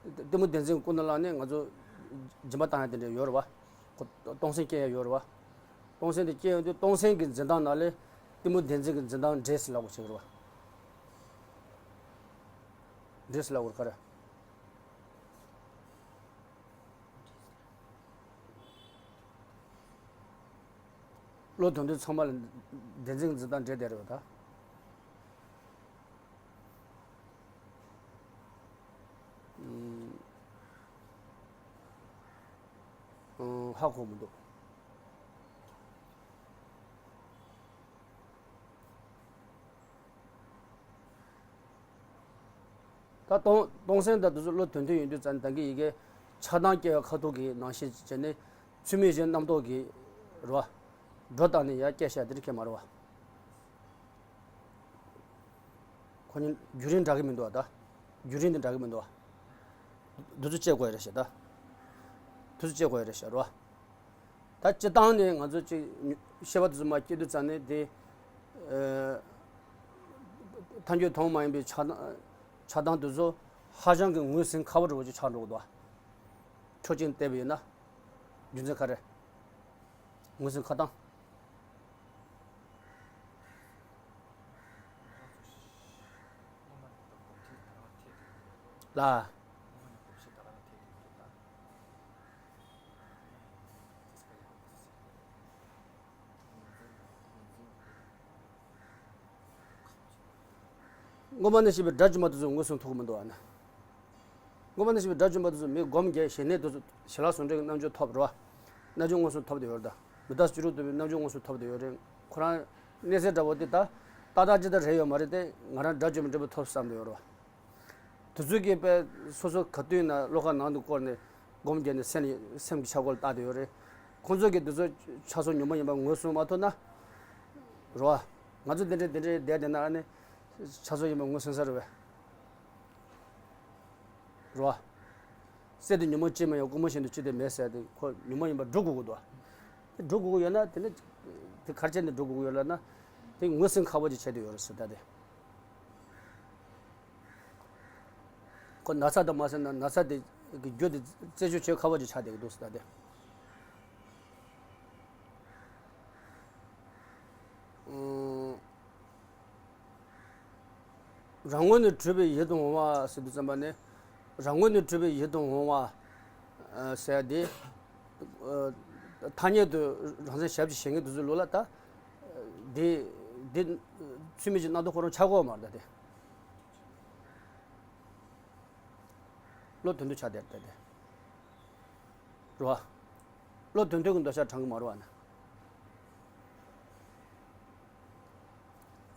བ། གཏི་མུག་བདེན་འཛིན་ཀུན་ནས་བསླངས་ནས་ང་ཚོ་སྦྱིན་པ་བཏང་ཡ་དེ་འདྲ་ཡོད་རེད་བ། ཁོ་སྟོང་སེམས་སྐྱེ་ཡ་ཡོད་རེད་བ། སྟོང་སེམས་དེ་སྐྱེ་ཡོང་དུས་སྟོང་སེམས་ཀྱི་འཛིན་སྟངས་ནང་ལས་གཏི་མུག་བདེན་འཛིན་གྱི་འཛིན་སྟངས་འདྲེས་སུ་ལབ་དགོས་ཆགས་ཀྱི་རེད་བ། འདྲེས་སུ་ལབ་དགོས་ག་རེ། བློ་དོན་དུ་ཚང་མ་ལ་བདེན་འཛིན་གྱི་འཛིན་སྟངས་འདྲེས་བསྡད་རེད་བ་ད། ཨུམ། ཨུམ། ཧ་གོ་མི་འདུག་ད་སྟོང་སྟོང་སེམས་དང་དེ་ཚོ་བློ་དོན་མཐུན་ཡིན་དུས་ཙང་ད་གིན་ཡི་གེ་ཆགས་སྡང་སྐྱེ་བའི་ཁ་ཐུག་གི་ནང་བཞིན་བྱས་ནས་ཚུལ་མིན་གཞན་རྣམ་རྟོག་གི་རེད་བ། སྒྲོ་བཏགས་ནས་ཡར་སྐྱེ་བྱ་དེ་རིགས་ཁེ་མ་རེད་བ། ཁོ་གཉིས་བརྒྱུད་རིམ་འདྲ་གི་མི་འདུག་བ་ད། བརྒྱུད་རིམ་དེ་འདྲ་གི་མི་འདུག་བ། དུས་ཚོད་སྐྱེལ་དགོས་ཡ་རེད་ཤག་ད། དུས་ཚོད་སྐྱེལ་དགོས་ཡ་རེད་ཤག་རེད་བ། ད་སྤྱིར་བཏང་ནས་ང་ཚོ་ཅིག་ཤེས་པ་དེ་ཚོ་མར་སྐྱེ་དུས་ཙང་ནས་དེ། ཨ། ཐལ་འགྱུར་དོན་མ་ཡིན་པའི་ཆགས་སྡང་ཆགས་སྡང་དེ་ཚོ་ཧ་ཅང་གི་ངོས་ཟིན་ཁག་པོ་འདྲ་བོ་ཅིག་ཆགས་འགྲོ་གི་འདུག་བ། ཕྱོགས་གཅིག་ནས་བལྟས་པ་ཡིན་ན། རྒྱུ་མཚན་ག་རེ། ངོས་ཟིན་ཁ་བཏང་ལ། སྔོན་མ་ནས་བཤད་པའི་དགྲ་བཅོམ་པ་དེ་ཚོ་ངོས་བཟུང་ཐུབ་ཀྱི་མི་འདུག་བ་ནི། སྔོན་མ་ནས་བཤད་པའི་དགྲ་བཅོམ་པ་དེ་ཚོ་མི་སྒོམ་རྒྱལ་ཞི་གནས་དེ་ཚོ་ཞི་ལྷག་ཟུང་འབྲེལ་གྱི་རྣལ་འབྱོར་ཐོབ་རེད་བ། རྣལ་འབྱོར་མངོན་སུམ་ཐོབ་བསྡད་ཡོད་རེད་ད། མི་རྟག་སྤྱི་རོག་ཏུ་བའི་རྣལ་འབྱོར་མངོན་སུམ་ཐོབ་བསྡད་ཡོད་རེད། ཁོ་རང་གནས་ཚད་འདྲ་བོ་དེ་ད་ཏག་ཏག་ཅི་ལྟར་རེད་ཡོད་མ་རེད་དེ། ང་རང་དགྲ་བཅོམ་པའི་འབྲས་བུ་ཐོབ་བསམ་བསྡད་ཡོད་རེད་བ། དེ་ཚོ་གིས་དཔེ་སོ་སོ་ག་དུས་ན་བློ་ཁ་ནང་དུ་བསྐོར་ནས་སྒོམ་བརྒྱབ་ནས་སེམས་སེམས་ཀྱི་ཆག་སྒོ་ལ་བལྟ་བསྡད་ཡོད་རེད། ཁོང་ཚོ་གིས་དེ་ཚོ་ཆགས་སོགས་ཉོན་མོངས་ཡིན་པ་ངོས་བཟུང་མ་ཐུབ་ན། རེད་བ། ང་ཚོ་འདི་འདྲའི་འདི་འདྲའི་བསྡད་བསྡད་ན་ཨ་ནི། ཆགས་སོགས་ཡིན་པ་ངོས་ཟིན་ས་རེད་བས། རེད་བ། སྲེད་དུ་ཉོན་མོངས་ཅི་མ་ཡོང་ཀུན་རྨོངས་བཞིན་དུ་ཅི་སྟེ་མེད་ཟེར་ཏེ་ཁོ་ཉོན་མོངས་ཡིན་པ་སྒྲུབ་དགོས་ཀྱི་འདུག་བ། དེ་སྒྲུབ་དགོས་ཀྱི་ཡོད་ན་དེ་ནི། དེ་ག་རེ་བྱས་ནས་སྒྲུབ་དགོས་ཀྱི་ཡོད་ལབ་ན། དེ་ངོས་ཟིན་ཁག་པོ་ཅིག་བྱས་བསྡད་ཡོད་རེད་ཟེར་ད་དེ། ཁོ་ན་ཚ་དང་མ་ཟིན་ན་ན་ཚ་དེ་གི་རྒྱུ་དེ་རྩད་གཅོད་བྱེད་ཁག་པོ་ཅིག་ཆགས་བསྡད་ཀྱི་འདུག་ཟེར་ད་དེ། ཨང་། རང་ངོས་ནས་གྲུབ་པའི་ཡིད་དུ་འོང་བ་ཟེར་དུས་ཙམ་པ་ནི། རང་ངོས་ནས་གྲུབ་པའི་ཡིད་དུ་འོང་བ། ཨ། ཟེར་དེ། ཨ། ཐ་སྙད་དུ་རང་མཚན་ཞབས་ཀྱིས་བཞེས་མཁན་དེ་ཚོའི་ལུགས་ལ་ད། དེ། དེ། ཚུལ་མིན་གྱི་རྣམ་རྟོག་ཁོ་རང་ཆགས་ཀྱི་ཡོད་མ་རེད་ད་དེ། བློ་དོན་དུ་ཆགས་བསྡད་རེད་ད་དེ། རེད་བ། བློ་དོན་མཐུན་གྱི་འདོད་ཆགས་དྲང་གི་མ་རེད་བ་ན།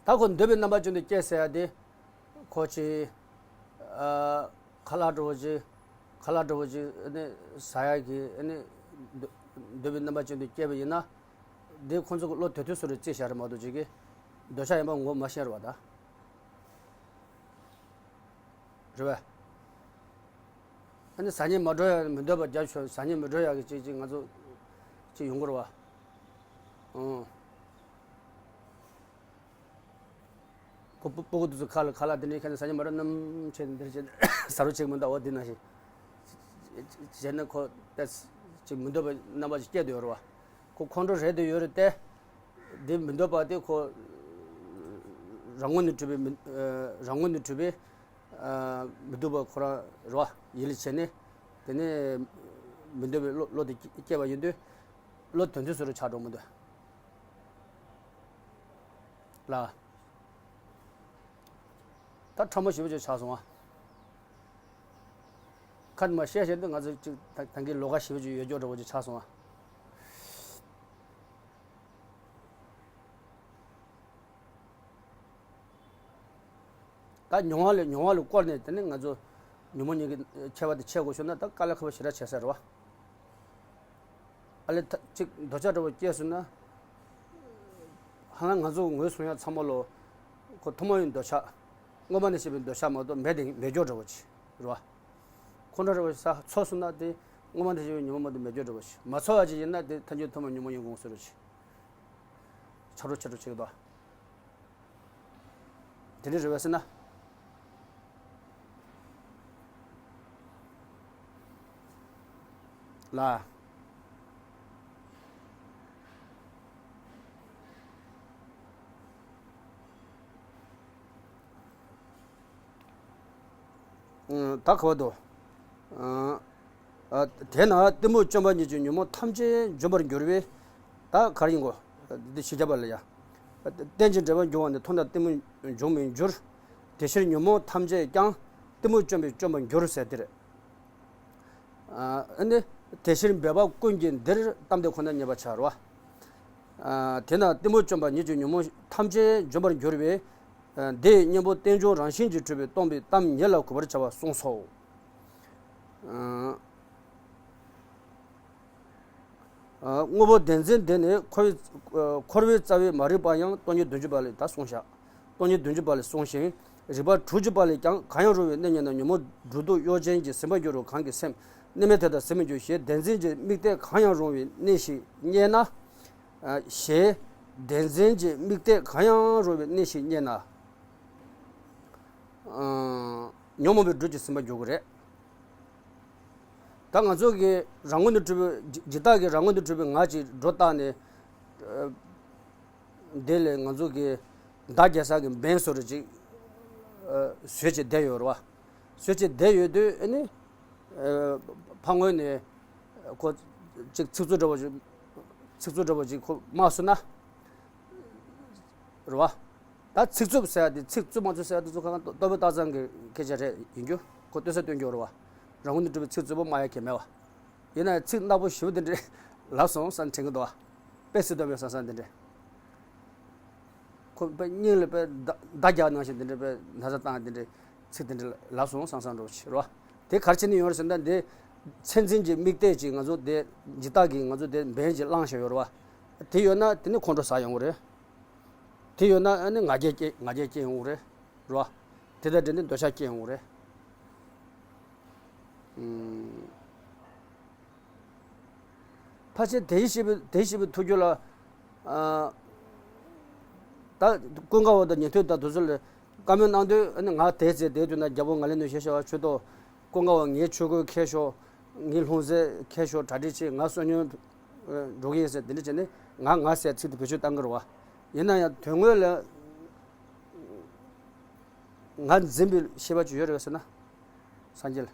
ད་ཁོ་འདོད་པའི་རྣམ་པ་ཅན་དུ་སྐྱེ་ཟེར་ཡ་དེ། ཁོ་ཅི། ཨ། ཁ་ལག་འདྲ་བོ་ཅིག་ཁ་ལག་འདྲ་བོ་ཅིག་ཨ་ནི་ཟ་ཡ་གི་ཨ་ནི། འདོད་འདོད་པའི་རྣམ་པ་ཅན་དུ་སྐྱེས་པ་ཡིན་ན། འདི་ཁོ་ཚོ་གི་བློ་དོན་མཐུན་བཟོ་འདྲ་རྩིས་བཞག་རེད་མ་གཏོགས་ཅིག་གི། འདོད་ཆགས་ཡིན་པ་ངོ་མ་ཤེས་རེད་བ་ད། རེད་བས། ཨ་ནི་ཟ་སྙིང་མ་བྲོ་ཡ་མི་འདོད་པ་རྒྱབ་ཤོག་ཟ་སྙིང་མི་བྲོ་ཡ་གི་ཅིག་ཅིག་ང་ཚོ་ཅིག་ཡོང་གི་རེད་བ། ཨང་། ཁོ་སྤུ་སྤུ་གུ་དེ་ཚོ་ཁ་ལ་ཁ་ལག་དེ་འདྲའི་ཁ་ནས་ཟ་སྙིང་མ་བྲོ་ནམ་ཆེ་འདིར་ཆེ་ཟ་རོ་ཆེ་གི་མི་འདུག་འོ་དེ་ནང་བཞིན་བྱས་ན་ཁོ་ཏོག་ཙམ་ཅིག་མི་འདོད་པའི་རྣམ་པ་ཅིག་སྐྱེ་བསྡད་ཡོད་རེད་བ། ཁོ་ཁོང་ཁྲོ་རེད་དུ་ཡོད་རེད་དེ། དེ་མི་འདོད་པ་དེ་ཁོ་རང་ངོས་ནས་གྲུབ་པའི་མི་ཨ་རང་ངོས་ནས་གྲུབ་པའི་ཨ་མི་སྡུག་པ་ཁོ་རང་རེད་བ། ཡིད་ལ་བྱས་ནས་དེ་ནས་མི་འདོད་པའི་བློ་བློ་དེ་སྐྱེ་སྐྱེས་པ་ཡིན་དུས་བློ་དོན་མཐུན་བཟོ་འདྲ་ཆགས་འགྲོ་མི་འདུག་ལ། ད་ཕྲ་མོ་ཞེ་པོ་ཅིག་ཆགས་སོང་ཨ། ཁ་ནས་མར་བཤད་བཤད་དུས་ང་ཚོ་ཅིག་ད་ད་གིན་ལོགས་ཀ་ཞེ་པོ་ཅིག་ཡོད་རྒྱུ་འདྲ་བོ་ཅིག་ཆགས་སོང་ཨ། ད་མྱོང་བ་ལས་མྱོང་བ་ལ་བསྐོར་ནས་དེ་ནས་ང་ཚོ་ཉོན་མོངས་གཉིས་ཀྱི་ཁྱད་པར་དེ་ཕྱེ་དགོས་ཤོར་ན་ད་དཀའ་ལས་ཁག་པོ་ཞེ་དྲག་ཆེ་ས་རེད་བ། ཨ་ལས་ད་ཅིག་འདོད་ཆགས་འདྲ་བོ་སྐྱེས་སོང་ན། ཧ་ལམ་ང་ཚོ་ངོས་བཟུང་ཡ་ཚང་མ་ལོ། ཁོ་ཐོག་མ་ཡི་འདོད་ཆགས། སྔོན་མ་ནས་བཤད་པའི་འདོད་ཆགས་མ་གཏོགས་མེད་དེ་མེད་རྒྱུ་འདྲ་བོ་ཅིག་རེད་བ། ཁོང་ཁྲོ་འདྲ་བོ་ཞིག་ཚོར་སོང་ན་དེ་སྔོན་མ་ནས་བཤད་པའི་ཉོན་མོངས་མ་གཏོགས་མེད་རྒྱུ་འདྲ་བོ་ཅིག་མ་ཚོར་བ་ཅིག་ཡིན་ན་དེ་ཐལ་འགྱུར་ཐོག་མ་ཉོན་མོངས་ཡིན་དགོངས་སུ་རུ་ཆེ། ཆགས་འགྲོ་ཆགས་འགྲོ་བྱེད་ཀྱི་འདུག་དེ་འདྲ་རེད་བས་ཟེར་ན། ལ། ད་ག་བ་དོ། དེས་ན་གཏི་མུག་བཅོམ་པ་ཉིད་ཀྱི་ཉོན་མོངས་ཐམས་ཅད་འཇོམས་པར་འགྱུར་བས། ད་ག་རེ་ཡིན་གོ། འདི་ཤེས་རྒྱ་པ་ལ་ཡ། རྟེན་ཅིང་འབྲེལ་པར་འགྱུར་བ་ནི་མཐོང་ན་གཏི་མུག་འཇོམས་པར་འགྱུར། དེ་ཕྱིར་ཉོན་མོངས་ཐམས་ཅད་ཀྱང་གཏི་མུག་བཅོམ་པས་བཅོམ་པར་འགྱུར་ཟེར་དེ་རེད། ཨ་ནི། དེ་ཕྱིར་འབད་པ་ཀུན་གྱིས་འདིར། གཏམ་དེ་ཁོ་ན་བསྙད་པར་བྱ་རོ། དེས་ན་གཏི་མུག་བཅོམ་པ་ཉིད་ཀྱི་ཉོན་མོངས་ཐམས་ཅད་འཇོམས་པར་འགྱུར་བས། དེ་ཡི་གཉེན་པོ་རྟེན་འབྱུང་རང་བཞིན་གྱིས་གྲུབ་པས་སྟོང་པའི་གཏམ་ཉིད་ལ་གུས་པར་བྱ་བ་གསུངས་སོ། དངོས་པོ་བདེན་འཛིན་དེ་ནི་འཁོར་བའི་འཁོར་བའི་རྩ་བའི་མ་རིག་པ་ཡང་སྟོང་ཉིད་བདུན་ཅུ་པ་ལས་ད་གསུངས་བཞག་སྟོང་ཉིད་བདུན་ཅུ་པ་ལས་གསུངས་ཤིང་། རིག་པ་དྲུག་ཅུ་པ་ལས་ཀྱང་གང་ཡང་རུང་བའི་གནས་རྙེད་ན་ཉོན་མོངས་སྦྲུལ་གདུག་གཡོ་ཅན་གྱིས་ཟིན་པར་འགྱུར་རོ། གང་གིས་སེམས་གནས་མལ་དེ་དག་ཟིན་མི་འགྱུར་ཞེས་བདེན་འཛིན་གྱི་དམིགས་གཏད་གང་ཡང་རུང་བའི་གནས་ཤིག་རྙེད་ན། ཞེས་བདེན་འཛིན་གྱི་དམིགས་གཏད་གང་ཡང་རུང་བའི་གནས་ཤིག་རྙེད་ན། ཉོན་མོངས་པའི་སྦྲུལ་གྱིས་ཟིན་པར་འགྱུར་གྱི་རེད། ད་ང་ཚོ་གི་རང་ངོས་ནས་གྲུབ་པའི་ཇི་ཇི་ལྟ་གི་རང་ངོས་ནས་གྲུབ་པའི་ངག་ཅིག་སྒྲོ་བཏགས་ནས། དེ་ལས་ང་ཚོ་གི་མདའ་རྒྱག་ས་གི་འབེན་བཟོ་འདྲ་ཅིག་བཟོས་བྱས་བསྡད་ཡོད་རེད་བ། བཟོས་བྱས་བསྡད་ཡོད་དུས་ཨ་ནི། ཕ་ངོས་ནས་ཁོ་ཅིག་ཚིག་རྩུབ་འདྲ་པོ་ཅིག་ཚིག་རྩུབ་འདྲ་པོ་ཅིག་ཁོ་མ་གསུངས་ན། རེད་བ། ད་ཚིག་རྩུབ་ཟེར་ཡ་དེ་ཚིག་རྩུབ་མ་རྩུབ་ཟེར་ཡ་དེ་ཚོ་ཁ་ཁ་ལྟོ་ཕོད་སྟག་ཚང་གི་སྐད་ཆ་རེད་ཡིན་རྒྱུ་ཁོ་ལྟོས་ས་སྟོན་རྒྱུ་རེད་བ། རང་ངོས་ནས་གྲུབ་པའི་ཚིག་རྩུབ་པོ་སྨྲ་ཡ་གལ་མེད་བ། ཡིན་ན་ཡང་ཚིག་ནག་པོ་ཞེ་པོ་དེ་འདྲས་ལབ་སོང་བསམ་དྲན་གྱི་འདུག་བ། དཔེ་སྲིད་དོན་མེད་བསམ་བསམ་དེ་འདྲས། ཁོ་དཔེ་སྙིང་ལ་དཔེ་མདའ་མདའ་རྒྱག་ནང་བཞིན་དེ་འདྲས་དཔེ་ན་ཚ་བཏང་དེ་འདྲས་ཚིག་དེ་འདྲས་ལབ་སོང་བསམ་བསམ་འདྲ་པོ་ཞིག་རེད་བ། དེ་ག་རེ་བྱས་ནས་ཡོང་རེད་ཟེར་ན་འདི་མཚན་འཛིན་གྱི་དམིགས་གཏད་ཀྱིས་ང་ཚོ་དེ་ཇི་ལྟ་གིས་ང་ཚོ་དེ་འབེན་གྱིས་བླངས་བཞག་ཡོད་རེད་བ། དེ་ཡོད་ན་དེ་ནི་ཁོང་ཁྲོ་ཟ་ཡོང་གི་རེད། དེ་ཡོད་ན་ཨ་ནི་ང་རྒྱལ་སྐྱེ་ང་རྒྱལ་སྐྱེ་ཡོང་གི་རེད། རེད་བ། དེ་དང་འབྲེལ་ནས་འདོད་ཆགས་སྐྱེ་ཡོང་གི་རེད། ཨུམ། ཕལ་ཆེར་དེ་བཞིན་གཤེགས་པའི་དེ་བཞིན་གཤེགས་པའི་ཐུགས་རྒྱུད་ལ། ཨ། ད་ཀུན་དགའ་བོ་དང་ཉན་ཐོས་དང་དེ་ཚོ་ལ་བཀའ་མོལ་གནང་དུས་ཨ་ནི་ང་དེ་ཚེ་དེ་དུས་ན་རྒྱལ་པོ་ང་ལས་ནུ་ཞེས་བྱ་བ་ཆོས་ཐོག་ཀུན་དགའ་བོ་ངའི་ཆོས་གོས་ཁྱེར་ཤོག་ངའི་ལྷུང་བཟེད་ཁྱེར་ཤོག་གྲ་སྒྲིག་བྱེད་ང་བསོད་སྙོམས་འགྲོ་གི་ཡིན་ཟེར་དེ་འདྲ་བྱས་ནས་ང་ང་ཟེར་ཚིག་དེ་བེད་སྤྱོད་བཏང་གི་རེད་བ། ཡིན་ན་ཡང་དོན་དངོས་ལ་ང་འཛིན་པའི་ཤེས་པ་ཅིག་ཡོད་རེད་བ་ཟེར་ན། སངས་རྒྱས་ལ།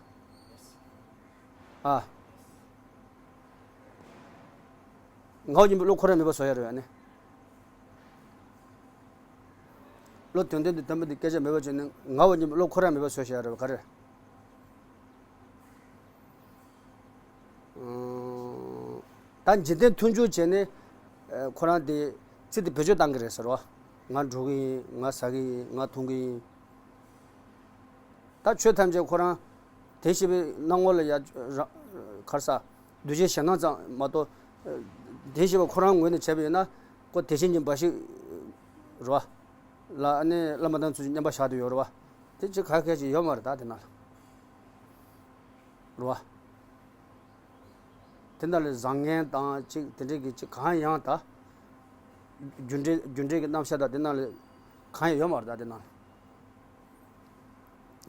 ཨ། ངའོ་སྙམ་པའི་བློ་ཁོ་རང་མེད་པ་བཟོ་ཡ་རེད་བ་ནི། བློ་དོན་ལྡན་དུ་ལྡན་པ་འདི་སྐད་ཆ་མེད་པ་བྱས་ནས་ངའོ་སྙམ་པའི་བློ་ཁོ་རང་མེད་པ་བཟོ་བཞག་རེད་བ་ག་རེ། ད་འཇིག་རྟེན་མཐུན་འཇུག་བྱས་ནས་ཁོ་རང་དེ་ཚིག་དེ་བེད་སྤྱོད་བཏང་གི་རེད་ཟེར་བ། ང་འགྲོ་གི་ཡིན། ང་ཟ་གི་ཡིན། ང་འཐུང་གི་ཡིན། ད་ཆོས་ཐམས་ཅད་ཁོ་རང་དེ་ཤེས་པའི་སྣང་ངོ་ལ་ཡ་གར་ས་འདུ་བྱེད་གཞན་སྣང་ཙམ་མ་གཏོགས། དེ་ཤེས་པ་ཁོ་རང་ངོས་ནས་བྱས་པ་ཡིན་ན་ཁོ་དེ་བཞིན་གྱི་འབའ་ཞིག་རེད་བ། ལ་ཨ་ནི་བླ་མ་དང་ཚུལ་བཞིན་མཉམ་པ་བཞག་དུ་ཡོད་རེད་བ། དེ་ཅི་ག་གལ་ཅིག་ཡོད་མ་རེད་ད་དེ་ན་ལ། རེད་བ། དེ་ནང་ལ་བཟང་ངན་དང་ཅིག་དེ་འདྲའི་གི་ཅིག་གང་ཡང་ད། རྒྱུ་འབྲས་རྒྱུ་འབྲས་ཀྱི་རྣམ་གཞག་དང་དེ་ནང་ལ་གང་ཡང་ཡོད་མ་རེད་ད་དེ་ནང་ལ།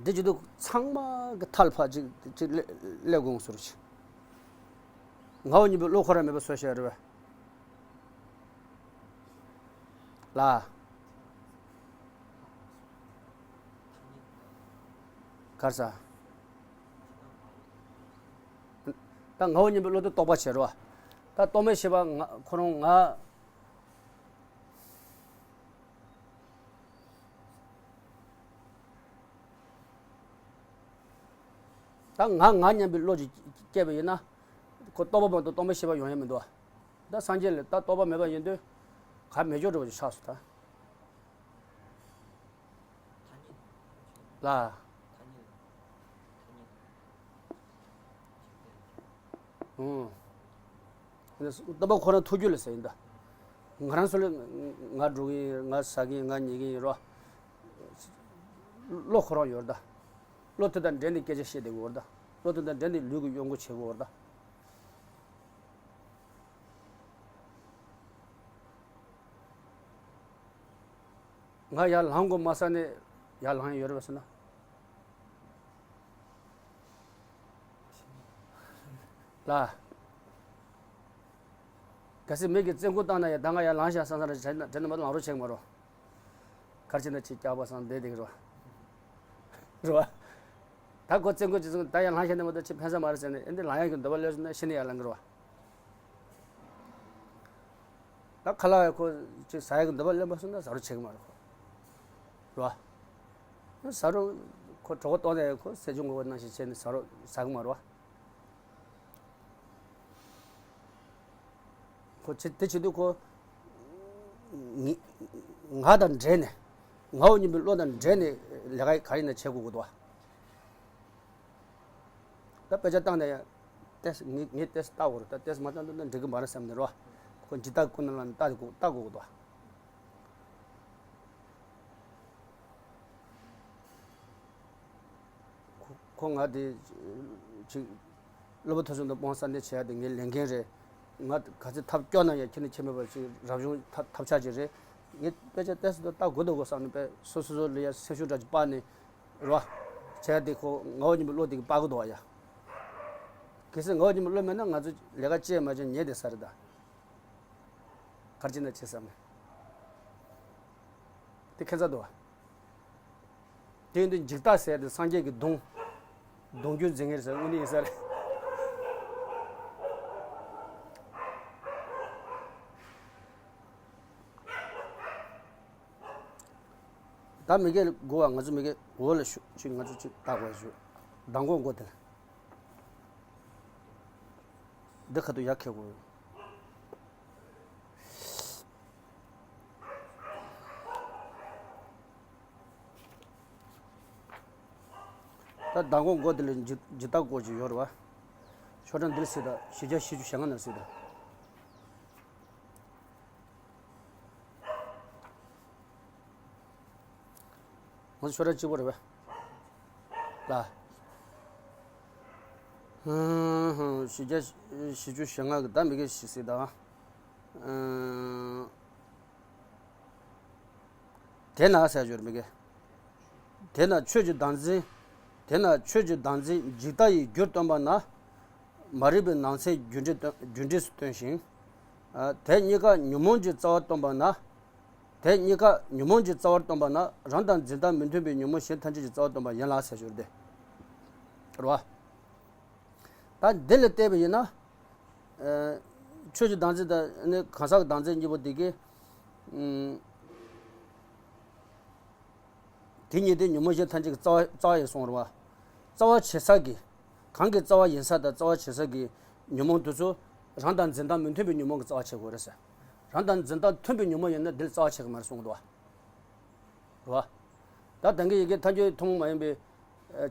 འདི་བྱེད་དུས་ཚང་མ་གི་ཐལ་ཕ་ཅིག་ཅིག་སླེབས་དགོངས་ཟུར་ཅིག་ངའོ་སྙམ་པའི་བློ་ཁོ་རང་མེད་པ་བཟོ་བཞག་རེད་བས། ལ། གར་ས། ད་ངའོ་སྙམ་པའི་བློ་དེ་རྟོག་པ་བྱེད་རོགས། ད་རྟོག་མེད་ཤེས་པ་ང་ཁོ་རང་ང་། ད་ང་ང་སྙམ་པའི་བློ་ཅིག་སྐྱེས་པ་ཡིན་ན། ཁོ་རྟོག་པ་མ་གཏོགས་རྟོག་མེད་ཤེས་པ་ཡོང་ཡ་མི་འདུག་ད་སངས་རྒྱས་ལ་ད་རྟོག་པ་མེད་པ་ཡིན་དུས། ག་མེད་སྐྱོ་འདྲ་བོ་ཅིག་ཆགས་སོང་ད། ལ། ཨུང་། སྟོན་པ་ཁོ་རང་ཐུགས་རྒྱུད་ལ་ཟེར་ཡིན་ད། ང་རང་ཚོ་ལ་ང་འགྲོ་གི་ཡིན། ང་ཟ་གི་ཡིན། ང་ཉལ་གི་ཡིན་རོ། བློ་ཁོ་རང་ཡོད་རེད་ད། བློ་དེ་དང་འབྲེལ་ནས་སྐད་ཆ་བཤད་བསྡད་དགོས་རེད་ད། བློ་དེ་དང་འབྲེལ་ནས་ལུས་ཀྱི་གཡོ་འགུལ་བྱེད་དགོས་རེད་ད། ང་ཡར་ལངས་དགོས་མ་ས་ནས་ཡར་ལངས་ཡོད་རེད་པ་ཟེར་ན། ལ། གལ་སྲིད་མི་གིས་བཙན་སྐུལ་བཏང་ན་ཡང་ད་ང་ཡར་ལངས་ཤག་བསམ་བསམ་རེ་བྱས་ན་དྲན་ན་མ་ལངས་རོགས་བྱེད་ཀྱི་མ་རེད། ག་རེ་བྱས་ན་ཅིག་སྐྱག་པ་སང་བསྡད་བསྡད་ཀྱི་རེད་བ། རེད་བ། ད་ཁོ་བཙན་སྐུལ་བྱེད་སོང་ད་ཡར་ལངས་ཤག་ནས་མ་གཏོགས་ཅིག་ཕན་ས་མ་རེད་ཟེར་ནས་ཨེ་འདི་ལངས་ཡག་གི་འདོད་པ་སླེབས་སོང་ན་ཤི་ནས་ཡར་ལངས་ཀྱི་རེད་བ། ད་ཁ་ལག་ཡང་ཁོ་ཅིག་ཟ་ཡག་གི་འདོད་པ་སླེབས་པ་སོང་ན་ཟ་རོགས་བྱེད་ཀྱི་མ་རེད་ཁོ། རེད་བ། ཟ་རོགས་ཁོ་གྲོད་ཁོག་ལྟོགས་ནས་ཁོ་ཟས་བཅུད་འགོར་བ་ནང་བཞིན་བྱས་ནས་ཟ་རོགས་ཟ་གི་མ་རེད་བ། ཁོ་ཆེ་དེ་བྱེད་དུས་ཁོ་ང་ང་དང་འབྲེལ་ནས་ངའོ་སྙམ་པའི་བློ་དང་འབྲེལ་ནས་ལས་ཀ་ག་ཡིན་ན་བྱེད་དགོས་ཀྱི་འདུག་བ། ད་དཔེ་ཆ་བཏང་ནས་ཡང་ཏེས་ངས་ངས་ཏེས་ལྟ་དགོས་རེད། ད་ཏེས་མ་བཏང་འདུག་ན་འགྲིག་གི་མ་རེད་བསམ་ནས་རོ། ཁོ་ཇི་ལྟ་ཀུན་ལ་ལྟ་དགོས་ལྟ་དགོས་ཀྱི་འདུག་བ། ཁོ་ཁོ་ང་དེ་ཅིག་སློབ་པ་མཐོ་ཤོས་དང་སྤོང་ས་འདི་བྱས་ཏེ་ངའི་ལས་འགན་རེད། ང་ག་ཚོད་ཐབས་སྐྱོ་ན་ཡང་ཁྱེད་ནི་ཁྱེད་མེད་པ་ཅིག་རབ་བྱུང་ཐབས་ཐབས་ཆག་ཅིག་རེད། ངས་དཔེ་ཆ་ཏོག་ཙམ་ལྟ་དགོས་འདུག་གོ་བསམ་ནས་དཔེ་སོ་སོ་སོ་ལ་ཡང་སེམས་ཤུགས་འདྲ་ཅིག་སྤར་ནས་རོ། བྱས་ཏེ་ཁོ་ངའོ་སྙམ་པའི་བློ་དེ་གི་སྤར་གི་འདུག་བ་ཡ། གལ་སྲིད་ངའོ་སྙམ་པའི་བློ་མེད་ན་ང་ཚོ་ལས་ཀ་བྱེད་མ་བྱེད་ཉེ་དེ་ས་རེད་ད། ག་རེ་བྱེད་ན་བྱེད་བསམ་ནས། དེ་ཁྱད་མཚར་འདུག་བ། དེ་ཡིན་དུས་འཇིག་ལྟ་ཟེར་དེ་སངས་རྒྱས་ཀྱི་གདུང་། གདུང་རྒྱུད་འཛིན་མཁན་ཟེར་དངོས་གནས་ཡིན་ས་རེད། ད་མི་སྐད་དགོས་བ་ང་ཚོ་མི་སྐད་འོག་ལ་ཞུ་ཅིག་ང་ཚོ་ཅིག་བལྟ་དགོས་ཞུ། མདང་དགོང་མགོ་དེ་ལ། འདི་ཁ་ཐུག་ཡར་འཁྱེར་དགོས། ད་མདང་དགོང་མགོ་དེ་ལ་ཇི་ཇི་ལྟར་སྐོར་ཅིག་ཡོད་རེད་བ། ཤོག་གྲངས་འདིར་གཟིགས་དང་། བཞི་བརྒྱ་བཞི་བཅུ་ཞེ་ལྔ་ནང་གཟིགས་དང་། ང་ཚོ་ཤོག་གྲངས་གཅིག་པོ་རེད་བས། ལ། ཧུང་ཧུང་། བཞི་བརྒྱ་བཞི་བཅུ་ཞེ་ལྔ་གི་ད་མི་སྐད་ཞིག་གཟིགས་དང་། ཨང་། དེས་ན་ཟེར་ཞོར་མི་དགེ། དེས་ན་ཆོས་ཀྱི་བདག་འཛིན། དེས་ན་ཆོས་ཀྱི་བདག་འཛིན་འཇིག་ལྟ་ཡི་རྒྱུར་སྟོན་པ་ན། མ་རིག་པའི་ནང་ཚན་རྒྱུ་འབྲས་སྟོན་རྒྱུ་འབྲས་སུ་སྟོན་ཞིང་། ཨ། དེ་གཉིས་ཀ་ཉོན་མོངས་ཀྱི་རྩ་བར་སྟོན་པ་ན། དེ་གཉིས་ཀ་ཉོན་མོངས་ཀྱི་རྩ་བར་སྟོན་པ་ན་རང་དང་འཛིན་སྟངས་མི་མཐུན་པའི་ཉོན་མོངས་གཞན་ཐམས་ཅད་ཀྱི་རྩ་བར་སྟོན་པ་ཡིན་ལ་ཟེར་ཞོར་དེ། རེད་བ། ད་འདི་ལ་བལྟས་པ་ཡིན་ན། ཨ། ཆོས་ཀྱི་བདག་འཛིན་དང་ནི་གང་ཟག་གི་བདག་འཛིན་གཉིས་པོ་འདི་གི། ཨུམ། དེ་གཉིས་དེ་ཉོན་མོངས་གཞན་ཐམས་ཅད་ཀྱི་རྩ་བ་རྩ་བ་ཡིན་གསུངས་རེད་བ། རྩ་བ་བྱེད་ས་གི། གང་གི་རྩ་བ་ཡིན་ས་དང་རྩ་བ་བྱེད་ས་གི་ཉོན་མོངས་དེ་ཚོ་རང་དང་འཛིན་སྟངས་མི་མཐུན་པའི་ཉོན་མོངས་ཀྱི་རྩ་བ་བྱེད་དགོས་རེད་ཟེར། རང་དང་འཛིན་སྟངས་མཐུན་པའི་ཉོན་མོངས་ཡིན་ན་འདི་ལ་རྩ་བ་བྱེད་ཀྱི་མ་རེད་གསུངས་འདུག་བ། རེད་བ། ད་ད་གིན་ཡི་གེ་ཐལ་འགྱུར་ཐུན་མོང་མ་ཡིན་པའི་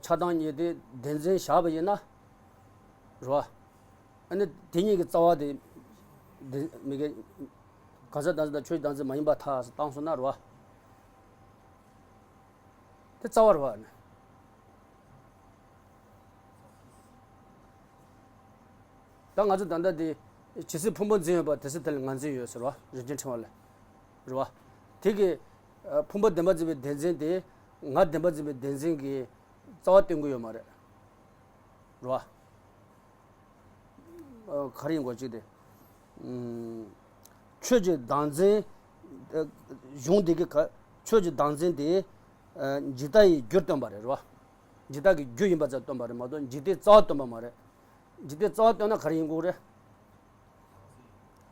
ཆགས་སྡང་གཉིས་དེ་བདེན་འཛིན་བཞག་པ་ཡིན་ན། རེད་བ། ཨ་ནི་དེ་གཉིས་ཀྱི་རྩ་བ་དེ། དེ་མི་དགེ། གང་ཟག་བདག་འཛིན་དང་ཆོས་ཀྱི་བདག་འཛིན་མ་ཡིན་པ་ཐག་བཏང་སོང་ན་རེད་བ། དེ་རྩ་བ་རེད་བ། ད་ང་ཚོ་ད་ལྟ་དེ་ཇི་སྲིད་ཕུང་པོ་འཛིན་ཡོད་པ་དེ་སྲིད་དེ་ལ་ང་འཛིན་ཡོད་ཟེར་བ་རིན་ཆེན་ཕྲེང་བ་ལ། རེད་བ། དེ་གི་ཕུང་པོ་བདེན་པར་འཛིན་པའི་བདེན་འཛིན་དེ་ང་བདེན་པར་འཛིན་པའི་བདེན་འཛིན་གྱི་རྩ་བ་སྟོན་གྱི་ཡོད་མ་རེད། རེད་བ། ཨ། ག་རེ་ཡིན་དགོས་གཅིག་དེ། ཨུམ། ཆོས་ཀྱི་བདག་འཛིན། ཨ། གཞུང་འདི་གི་ཁ། ཆོས་ཀྱི་བདག་འཛིན་དེ། ཨ། འཇིག་ལྟ་ཡི་རྒྱུར་སྟོན་པ་རེད། རེད་བ། འཇིག་ལྟ་གི་རྒྱུ་ཡིན་པ་ཙམ་སྟོན་པ་རེད་མ་གཏོགས་འཇིག་ལྟའི་རྩ་བ་སྟོན་པ་མ་རེད། འཇིག་ལྟའི་རྩ་བ་སྟོན་ན་ག་རེ་ཡིན་དགོས་རེད།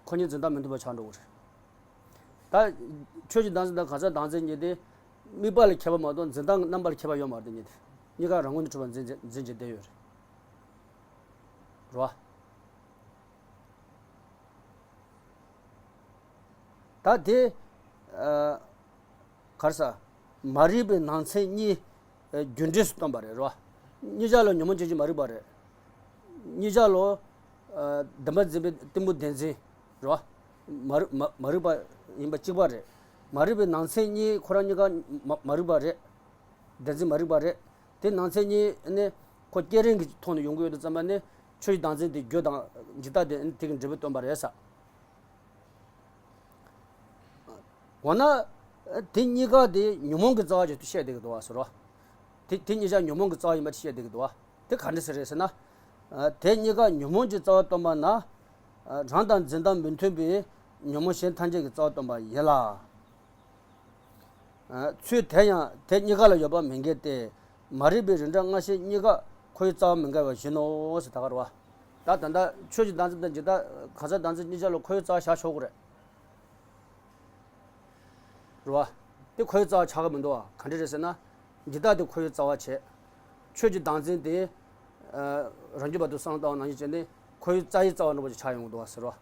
ཁོ་གཉིས་འཛིན་སྟངས་མི་མཐུན་པ་ཆགས་འགྲོ་གི་རེད། ད་ཆོས་ཀྱི་བདག་འཛིན་དང་གང་ཟག་བདག་འཛིན་གཉིས་དེ་དམིགས་པ་ལ་ཁྱད་པར་མ་གཏོགས་འཛིན་སྟངས་རྣམ་པ་ལ་ཁྱད་པར་ཡོད་མ་རེད། དེ་གཉིས་དེ་གཉིས་ཀ་རང་ངོས་ནས་གྲུབ་པ་འཛིན་འཛིན་བྱེད་བསྡད་ཡོད་རེད། རེད་བ། ད་དེ། ཨ། ག་རེ་ཟ། མ་རིག་པའི་ནང་ཚན་གཉིས། ཨ། རྒྱུ་འབྲས་སུ་སྟོན་པ་རེད། རེད་བ། གཉིས་ཆ་ལ་ཉོན་མོངས་ཅན་གྱི་མ་རིག་པ་རེད། གཉིས་ཆ་ལ། ཨ། བདེན་པར་འཛིན་པའི་གཏི་མུག་བདེན་འཛིན། རེད་བ། མ་རིག་མ་མ་རིག་པ་ཡིན་པ་གཅིག་པ་རེད། མ་རིག་པའི་ནང་ཚན་གཉིས་ཁོ་རང་གཉིས་ཀ་མ་མ་རིག་པ་རེད། བདེན་འཛིན་མ་རིག་པ་རེད། དེ་ནང་ཚན་གཉིས་ནི་ཁོ་སྐྱེད་རིམ་གྱི་ཐོག་ནས་ཡོང་གི་ཡོད་དུས་ཙམ་པ་ནི་ཆོས་ཀྱི་བདག་འཛིན་དེ་རྒྱུ་དང་འཇིག་ལྟ་དེ་དེ་གི་འབྲས་བུ་སྟོན་པ་རེད་ཟེར། འོ་ན། དེ་གཉིས་ཀ་དེ་ཉོན་མོངས་ཀྱི་རྩ་བ་ཅིག་ཏུ་བཤད་བསྡད་ཀྱི་འདུག་བ་ཟེར་རོ། དེ་དེ་གཉིས་ཆ་ཉོན་མོངས་ཀྱི་རྩ་བ་ཡིན་པ་ཅིག་བཤད་བསྡད་ཀྱི་འདུག་བ། དེ་ག་འདྲ་ཟེར་རེད་ཟེར་ན། དེ་གཉིས་ཀ་ཉོན་མོངས་ཀྱི་རྩ་བ་སྟོན་པ་ན། རང་དང་འཛིན་སྟངས་མི་མཐུན་པའི་ཉོན་མོངས་གཞན་ཐམས་ཅད་ཀྱི་རྩ་བ་སྟོན་པ་ཡིན་ལ། ཚུལ་དེ་ཡང་དེ་གཉིས་ཀ་ལ་ཡོད་པ་མི་འགལ་ཏེ། མ་རིག་པའི་རིགས་འདྲ་སྔ་ཕྱི་གཉིས་ཀ་ཁོ་བོའི་རྩ་བ་མི་འགལ་བ་བཞིན་ནོ་ཟེར་ད་ག་རེད་བ། ད་ད་ལྟ་ཆོས་ཀྱི་བདག་འཛིན་དང་འཇིག་ལྟ་གང་ཟག་བདག་འཛིན་གཉིས་ཆ་ལ་ཁོ་བོའི་རྩ་བ་བཞག་ཆོག་གི་རེད། རེད་བ། དེ་ཁོ་བོའི་རྩ་བ་ཆགས་ཀྱི་མི་འདུག་བ། ག་འདྲ་རེད་ཟེར་ན། འཇིག་ལྟ་དེ་ཁོ་བོའི་རྩ་བ་བྱས། ཆོས་ཀྱི་བདག་འཛིན་དེ། རང་རྒྱུད་པ་དུ་བསམ་བློ་བཏང་བ་ནང་བཞིན་བྱས་ནས་ཁོ་བོའི་རྩ་བའི་རྩ་བ་འདྲ་པོ་ཅིག་ཆགས་ཡོང་གི་འདུག་བ་ཟེར་བ།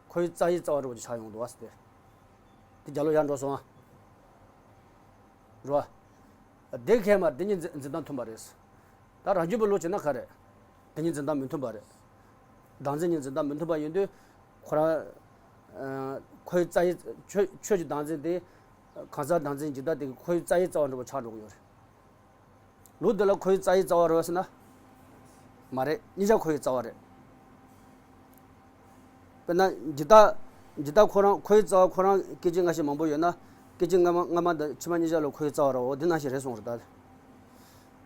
ཁོ་བོའི་རྩ་བའི་རྩ་བ་འདྲ་པོ་ཅིག་ཆགས་ཡོང་གི་འདུག་བ་ཟེར་ཏེ། དེ་རྒྱ་ལོ་ཡར་འགྲོ་སོང་ཨ། རེད་བ། དེ་ཁས་མ་དེ་གཉིས་འཛིན་འཛིན་སྟངས་མཐུན་པ་རེད། ད་རང་རྒྱུད་པའི་ལུགས་བྱས་ན་ག་རེད། དེ་གཉིས་འཛིན་སྟངས་མི་མཐུན་པ་རེད། བདག་འཛིན་གཉིས་འཛིན་སྟངས་མི་མཐུན་པ་ཡིན་དུས། ཁོ་རང་། ཁོའི་རྩ་ཡི་ཆོས་ཆོས་ཀྱི་བདག་འཛིན་དེ། གང་ཟག་བདག་འཛིན་འཇིག་ལྟ་དེ་གི་ཁོའི་རྩ་ཡི་རྩ་བ་འདྲ་པོ་ཆགས་འགྲོ་གི་ཡོད་རེད། ལུགས་འདི་ལ་ཁོའི་རྩ་ཡི་རྩ་བ་རེད་ཟེར་ན། མ་རེད། གཉིས་ཆ་ཁོའི་རྩ་བ་རེད། དཔེར་ན་འཇིག་ལྟ། འཇིག་ལྟ་ཁོ་རང་ཁོའི་རྩ་བ་ཁོ་རང་སྐད་ཅིག་སྔ་ཕྱི་མང་པོ་ཡོད་ན། སྐད་ཅིག་སྔ་མ་སྔ་མ་དང་ཕྱི་མ་གཉིས་ཆ་ལ་ཁོའི་རྩ་བ་རེད། འོ་འདི་ནང་བཞིན་རེད་གསུངས་རེད་ད།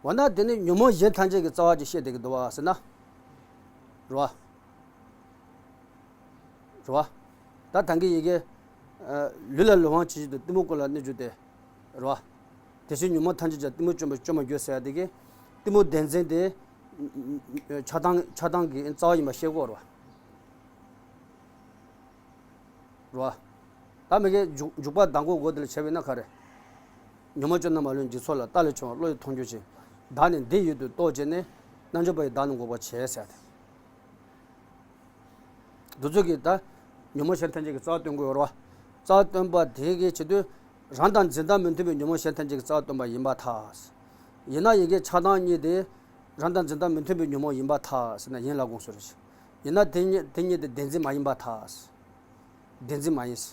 འོ་ན་དེ་ནི་ཉོན་མོངས་གཞན་ཐམས་ཅད་ཀྱི་རྩ་བ་ཅིག་བཤད་བསྡད་ཀྱི་འདུག་བ་ཟེར་ན། རེད་བ། རེད་བ། ད་ད་གིན་ཡི་གེ་ལུས་ལ་ལུས་དབང་བྱེད་བཞིན་དུ་གཏི་མུག་ཀུན་ལ་གནས་གྱུར་ཏེ། རེད་བ། དེ་བཞིན་ཉོན་མོངས་ཐམས་ཅད་ཀྱང་གཏི་མུག་བཅོམ་པས་བཅོམ་མ་གྱུར་ཟེར་ཡ་དེ་གིས། གཏི་མུག་བདེན་འཛིན་དེ། ཆགས་སྡང་ཆགས་སྡང་གི་རྩ་བ་ཡིན་པ་ཤེས་དགོས་རེད་བ། རེད་བ། ད་མི་དགེ་འཇུག་འཇུག་པ་གདམས་ངག་གོ་དེ་ལ་བྱས་པས་ན་ག་རེ། ཉོན་མོངས་སྤྱོད་ལམ་མ་ལུས་འཇིག་ཚོགས་ལ། རྟག་ལས་བྱུང་བ་བློ་ཡིས་མཐོང་འགྱུར་ཞིང་། བདག་ནི་འདི་ཡོད་དུ་རྟོག་བྱས་ནས། རྣལ་འབྱོར་པ་ཡིས་བདག་ནི་འགུགས་པར་བྱེད་ཟེར་ཏེ། འདི་ཚོ་གིས་ད་ཉོན་མོངས་གཞན་ཐམས་ཅད་ཀྱི་རྩ་བ་སྟོན་དགོས་རེད་བ། རྩ་བ་སྟོན་པ་དེ་གི་བྱེད་དུས། རང་དང་འཛིན་སྟངས་མི་མཐུན་པའི་ཉོན་མོངས་གཞན་ཐམས་ཅད་ཀྱི་རྩ་བ་སྟོན་པ་ཡིན་པར་ཐལ། ཡིན་ན་ཡི་གེ་ཆགས་སྡང་གཉིས་དེ། རང་དང་འཛིན་སྟངས་མི་མཐུན་པའི་ཉོན་མོངས་ཡིན་པར་ཐལ་ཟེར་ན་ཡིན་ལབ་དགོངས་སུ་རེད། ཡིན་ན་དེ་གཉིས་དེ་གཉིས་དེ་བདེན་འཛིན་མ་ཡིན་པར་ཐལ། བདེན་འཛིན་མ་ཡིན།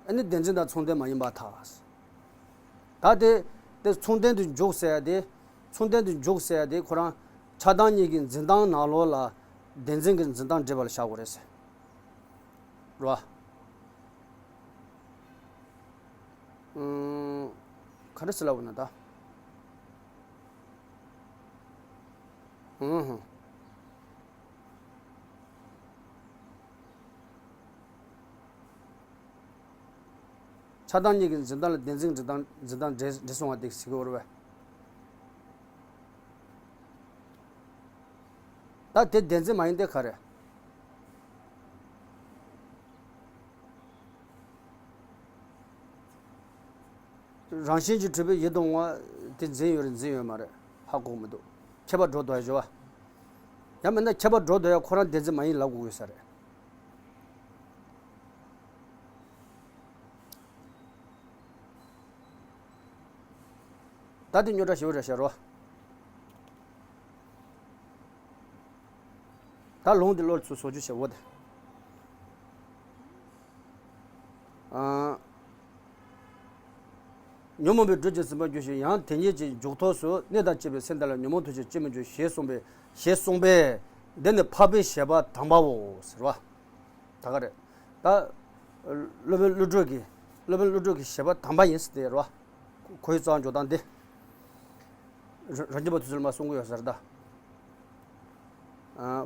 ཨ་ནི་བདེན་འཛིན་དང་མཚུངས་ལྡན་མ་ཡིན་པར་ཐལ། ད་དེ་དེ་མཚུངས་ལྡན་དུ་འཇུག་ཟེར་ཡ་དེ། མཚུངས་ལྡན་དུ་འཇུག་ཟེར་ཡ་དེ་ཁོ་རང་ཆགས་སྡང་གཉིས་ཀྱི་འཛིན་སྟངས་ནང་ལོགས་ལ་བདེན་འཛིན་གྱི་འཛིན་སྟངས་འགྲེལ་པ་ལ་བཞག་དགོས་རེད་ཟེར། རེད་བ། ཨང་། ག་རེ་ཟེར་ལབ་དགོས་ན་ད། ཨང་། ཆགས་སྡང་གཉིས་ཀྱི་འཛིན་སྟངས་ལ་བདེན་འཛིན་འཛིན་སྟངས་འཛིན་སྟངས་འདྲེས་འདྲེས་སོང་བ་དེ་ཟེར་གྱི་ཡོད་རེད་པས། ད་དེ་བདེན་འཛིན་མ་ཡིན་དེ་ག་རེ། རང་བཞིན་གྱིས་གྲུབ་པའི་ཡིད་དུ་འོང་བ་དེ་འཛིན་ཡོད་རེད་འཛིན་ཡོད་མ་རེད་ཧ་གོ་མི་འདུག་ཁྱད་པར་འགྲོ་དོ་ཡ་ཞུ་བ། ཡང་མིན་ན་ཁྱད་པར་འགྲོ་དོ་ཡ་ཁོ་རང་བདེན་འཛིན་མ་ཡིན་ལབ་དགོས་ས་རེད། ད་དེ་རྙོག་དྲ་ཞེ་པོ་རེད་ཤག་རོ། ད་ལུང་འདི་བློར་ཚུར་བཟོ་རྒྱུ་བྱེད་འོ་དེ། ཨ། ཉོན་མོངས་པའི་སྦྲུལ་གྱིས་ཟིན་པར་འགྱུར་ཞིང་། ཡང་དེ་ཉིད་ཀྱི་མཇུག་ཐོགས་སུ། གནས་དང་བཅས་པའི་སེམས་དེ་ལ་ཉོན་མོངས་དུ་ཞིག་ཅིས་མི་འགྱུར་ཞེས་གསུངས་པས་ཞེས་གསུངས་པས། འདི་ནི་འཕགས་པའི་བཞེད་པ་དམ་པའོ་ཟེར་བ། ད་ག་རེད། ད། སློབ་དཔོན་ཀླུ་སྒྲུབ་ཀྱི། སློབ་དཔོན་ཀླུ་སྒྲུབ་ཀྱི་བཞེད་པ་དམ་པ་ཡིན་ཟེར་ཏེ་རོ། ཁོའི་རྩ་བ་འཇོག་སྟངས་འདི། རང་རྒྱུད་པ་དུས་ཚོད་ལ་མ་གསུང་གི་ཡོད་ཟེར་ད།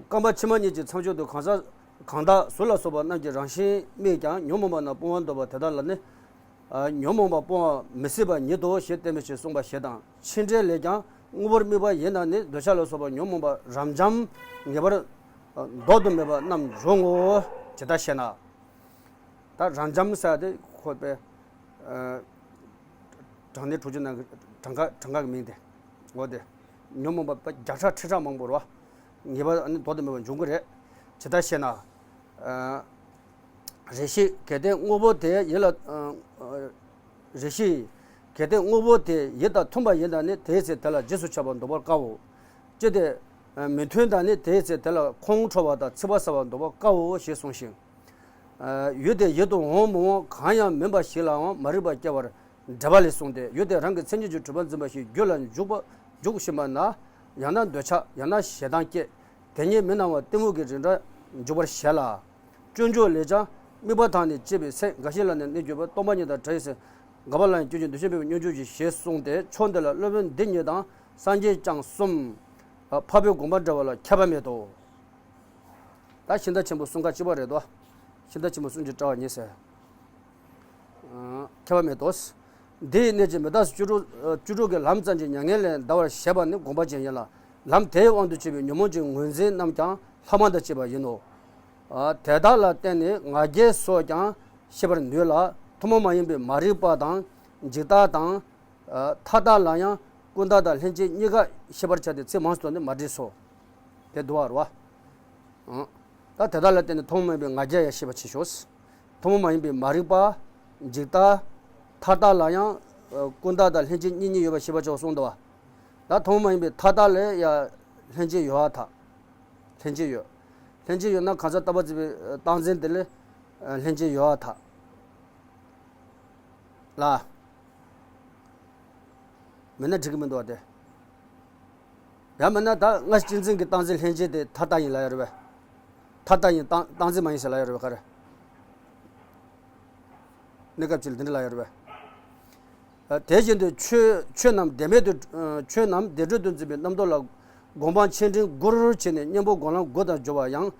རྐང་པ་ཕྱི་མ་གཉིས་ཀྱི་མཚམས་སྦྱོར་དུ་གང་ཟག་གང་དག་གཟུགས་ལ་སོགས་པ་རྣམས་ཀྱི་རང་བཞིན་དམིགས་ཀྱང་ཉོན་མོངས་པ་རྣམས་སྤོང་བར་འདོད་པ་དེ་དག་ལ་ནི། ཉོན་མོངས་པ་སྤོང་བ་མི་སྲིད་པ་ཉིད་དོ་ཞེས་བསྟན་པའི་ཕྱིར་གསུངས་པ་ཞེས་དང་། ཕྱི་འབྲེལ་ལས་ཀྱང་དངོས་པོར་དམིགས་པ་ཡིན་ན་ནི་འདོད་ཆགས་ལ་སོགས་པ་ཉོན་མོངས་པ་རབ་འབྱམས་ངེས་པར་ལྡོག་ཏུ་མེད་པ་རྣམས་འཇོག་ངོ་། ཇི་ལྟར་ཞེ་ན། ད་རབ་འབྱམས་ཟེར་དེ་ཁོ་པའི། གྲངས་གནས་དྲུག་ཅུ་ནང་གི་གྲངས་ཀ་གྲངས་ཀ་གི་མིང་དེ། འོ་དེ། ཉོན་མོངས་པ་བརྒྱ་ཕྲག་ཁྲི་ཕྲག་མང་པོ་རེད་བ། ངེས་པར་ཨ་ནི་ལྡོག་ཏུ་མེད་པ་འབྱུང་གི་རེད། ཇི་ལྟར་ཞེ་ན། རེ་ཞིག་གལ་ཏེ་དངོས་པོ་དེ་ཡིད་ལ། རེ་ཞིག་གལ་ཏེ་དངོས་པོ་དེ་ཡིད་དང་མཐུན་པ་ཡིན་ན་ནི་དེའི་ཚེ་དེ་ལ་རྗེས་སུ་ཆགས་པར་འདོད་པར་དཀའོ། ཅི་སྟེ། མི་མཐུན་ན་ནི་དེའི་ཚེ་དེ་ལ་ཁོང་ཁྲོ་བ་དང་ཚིག་པ་ཟ་བར་འདོད་པར་དཀའོ་ཞེས་གསུངས་ཤིང་། ཡུལ་དེ་ཡིད་དུ་འོང་མི་འོང་གང་ཡང་མིན་པ་ཞིག་ལའང་མ་རིག་པ་སྐྱེ་བར་འགྲེལ་པ་ལས་གསུངས་ཏེ། ཡུལ་དེ་རང་གི་མཚན་ཉིད་ཀྱིས་གྲུབ་པར་འཛིན་པ་ཞིག་རྒྱུད་ལ་འཇུག་པ་འཇུག་བཞིན་པ་ན། ཡང་ན་འདོད་ཆགས་ཡང་ན་ཞེ་སྡང་སྐྱེ། དེ་ཉིད་མི་སྣང་བ་གཏི་མུག་གི་རིགས་འདྲ་འཇུག་པར་བྱེད་ལ། སྤྱོད་འཇུག་ལས་ཀྱང་དམིགས་པ་དང་ནི་བཅས་པའི་སེམས་འགའ་ཞིག་ལ་ནི་གནས་གྱུར་པ་སྟོང་པ་ཉིད་དང་བྲལ་བའི་སེམས་འགག་པ་ལ་ཡང་སྐྱོན་གྱི་འདུ་ཤེས་མེད་པའི་སྙོམས་འཇུག་གྱིས་ཞེས་གསུངས་ཏེ། ཕྱོགས་འདི་ལ་སློབ་དཔོན་འདི་ཉིད་དང་སངས་རྒྱས་བསྐྱངས་གསུམ། འཕགས་པའི་དགོངས་པ་འགྲེལ་བ་ལ་ཁྱད་པར་མེད་དོ། ད་ཤིང་རྟ་ཆེན་པོ་གསུམ་ཀ་གཅིག་པ་རེད་དོ། ཤིང་རྟ་ཆེན་པོ་གསུམ་གྱི་དཔྲལ་བ་ཉིད་ཟེར། ཁྱབ་པ་མེད་དོ། འདི་ཡི་གནད་ཀྱིས་མི་རྟག་སོགས་བཅུ་དྲུག་བཅུ་དྲུག་གི་ལམ་ཙམ་གྱི་མྱ་ངན་ལས་འདའ་བར་བྱེད་པ་ནི་དགོངས་པ་ཅན་ཡིན་ལ། ལམ་དེའི་དབང་དུ་བྱས་པའི་ཉོན་མོངས་ཀྱི་ངོས་འཛིན་རྣམས་ཀྱང་ལྷག་མ་དང་བཅས་པ་ཡིན་ནོ། དེ་དག་ལ་བརྟེན་ནས་ང་རྒྱལ་སོགས་ཀྱང་ཤེས་པར་ནུས་ལ། ཐུན་མོང་མ་ཡིན་པའི་མ་རིག་པ་དང་འཇིག་ལྟ་དང་། མཐའ་དག་ལ་ཡང་ཀུན་བརྟགས་དང་ལྷན་སྐྱེས་གཉིས་ཀ་ཤེས་པར་བྱ་སྟེ། ཚིག་མང་སུ་ཐོགས་ནས་མ་བྲིས་སོ། དེ་བསྡུ་བ་རེད་བ། ད་དེ་དག་ལ་བརྟེན་ནས་ཐུན་མོང་མ་ཡིན་པའི་ང་རྒྱལ་ཡང་ཤེས་པར་བྱེད་ཤོག། ཐུན་མོང་མ་ཡིན་པའི་མ་རིག་པ། འཇིག་ལྟ། མཐའ་དག་ལ་ཡང་ཀུན་བརྟགས་དང་ལྷན་སྐྱེས་གཉིས་གཉིས་ཡོད་པ་ཤེས་པར་བྱའོ་གསུངས་འདུག་བ། ད་ཐུན་མོང་མ་ཡིན་པའི་མཐའ་དག་ལ་ཡང་ལྷན་སྐྱེས་ཡོད་པར་ཐལ། ལྷན་སྐྱེས་ཡོད། ལྷན་སྐྱེས་ཡོད་ན་གང་ཟག་རྟག་པར་འཛིན་པའི་རྟག་འཛིན་དེ་ལ་ལྷན་སྐྱེས་ཡོད་པར་ཐལ། ལ། མེད་ན་འགྲིག་གི་མི་འདུག་བ་དེ། ཡང་མིན་ན་ད་སྔ་ཕྱི་གཅིག་འཛིན་གྱི་རྟག་འཛིན་ལྷན་སྐྱེས་དེ་མཐའ་རྟགས་ཡིན་ལབ་ཡ་རེད་པས། མཐའ་རྟགས་ཡིན། རྟག་རྟག་འཛིན་མ་ཡིན་ཟེར་ལབ་ཡ་རེད་པས། ག་རེ། གནས་སྐབས་གཅིག་ལ་དེ་འདྲ་ལབ་ཡ་རེད་པས། དེ་བཞིན་དུ་ཆོས་ཆོས་རྣམས་བདེན་མེད་དུ། ཆོས་རྣམས་བདེན་གྲུབ་ཏུ་འཛིན་པའི་རྣམ་རྟོག་ལ་སྒོམ་སྤང་ཆེ་འབྲིང་དགུར་བྱས་ནས་གཉེན་པོ་སྒོམ་ལམ་དགུ་དང་སྦྱོར་བ་ཡང་།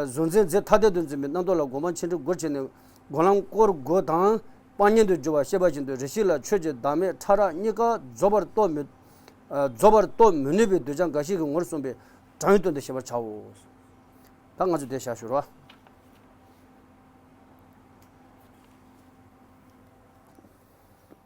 གཟུང་འཛིན་རྫས་ཐ་དད་དུ་འཛིན་པའི་རྣམ་རྟོག་ལ་སྒོམ་སྤང་ཆེ་འབྲིང་དགུར་བྱས་ནས་སྒོམ་ལམ་སྐོར་དགུ་དང་སྤང་གཉེན་དུ་སྦྱོར་བ་བཤད་པ་བཞིན་དུ་རེ་ཞིག་ལ་ཆོས་ཀྱི་བདག་མེད་ཕྲ་རགས་གཉིས་ཀ་རྫོགས་པར་རྟོགས་མི། རྫོགས་པར་རྟོགས་མི་ནུས་པའི་གདུལ་བྱ་འགའ་ཞིག་གི་ངོར་གསུངས་པའི་དྲང་དོན་དུ་ཤེས་པར་བྱའོ། ད་ང་ཚོས་དེ་བཞག་ཞུ་རོགས།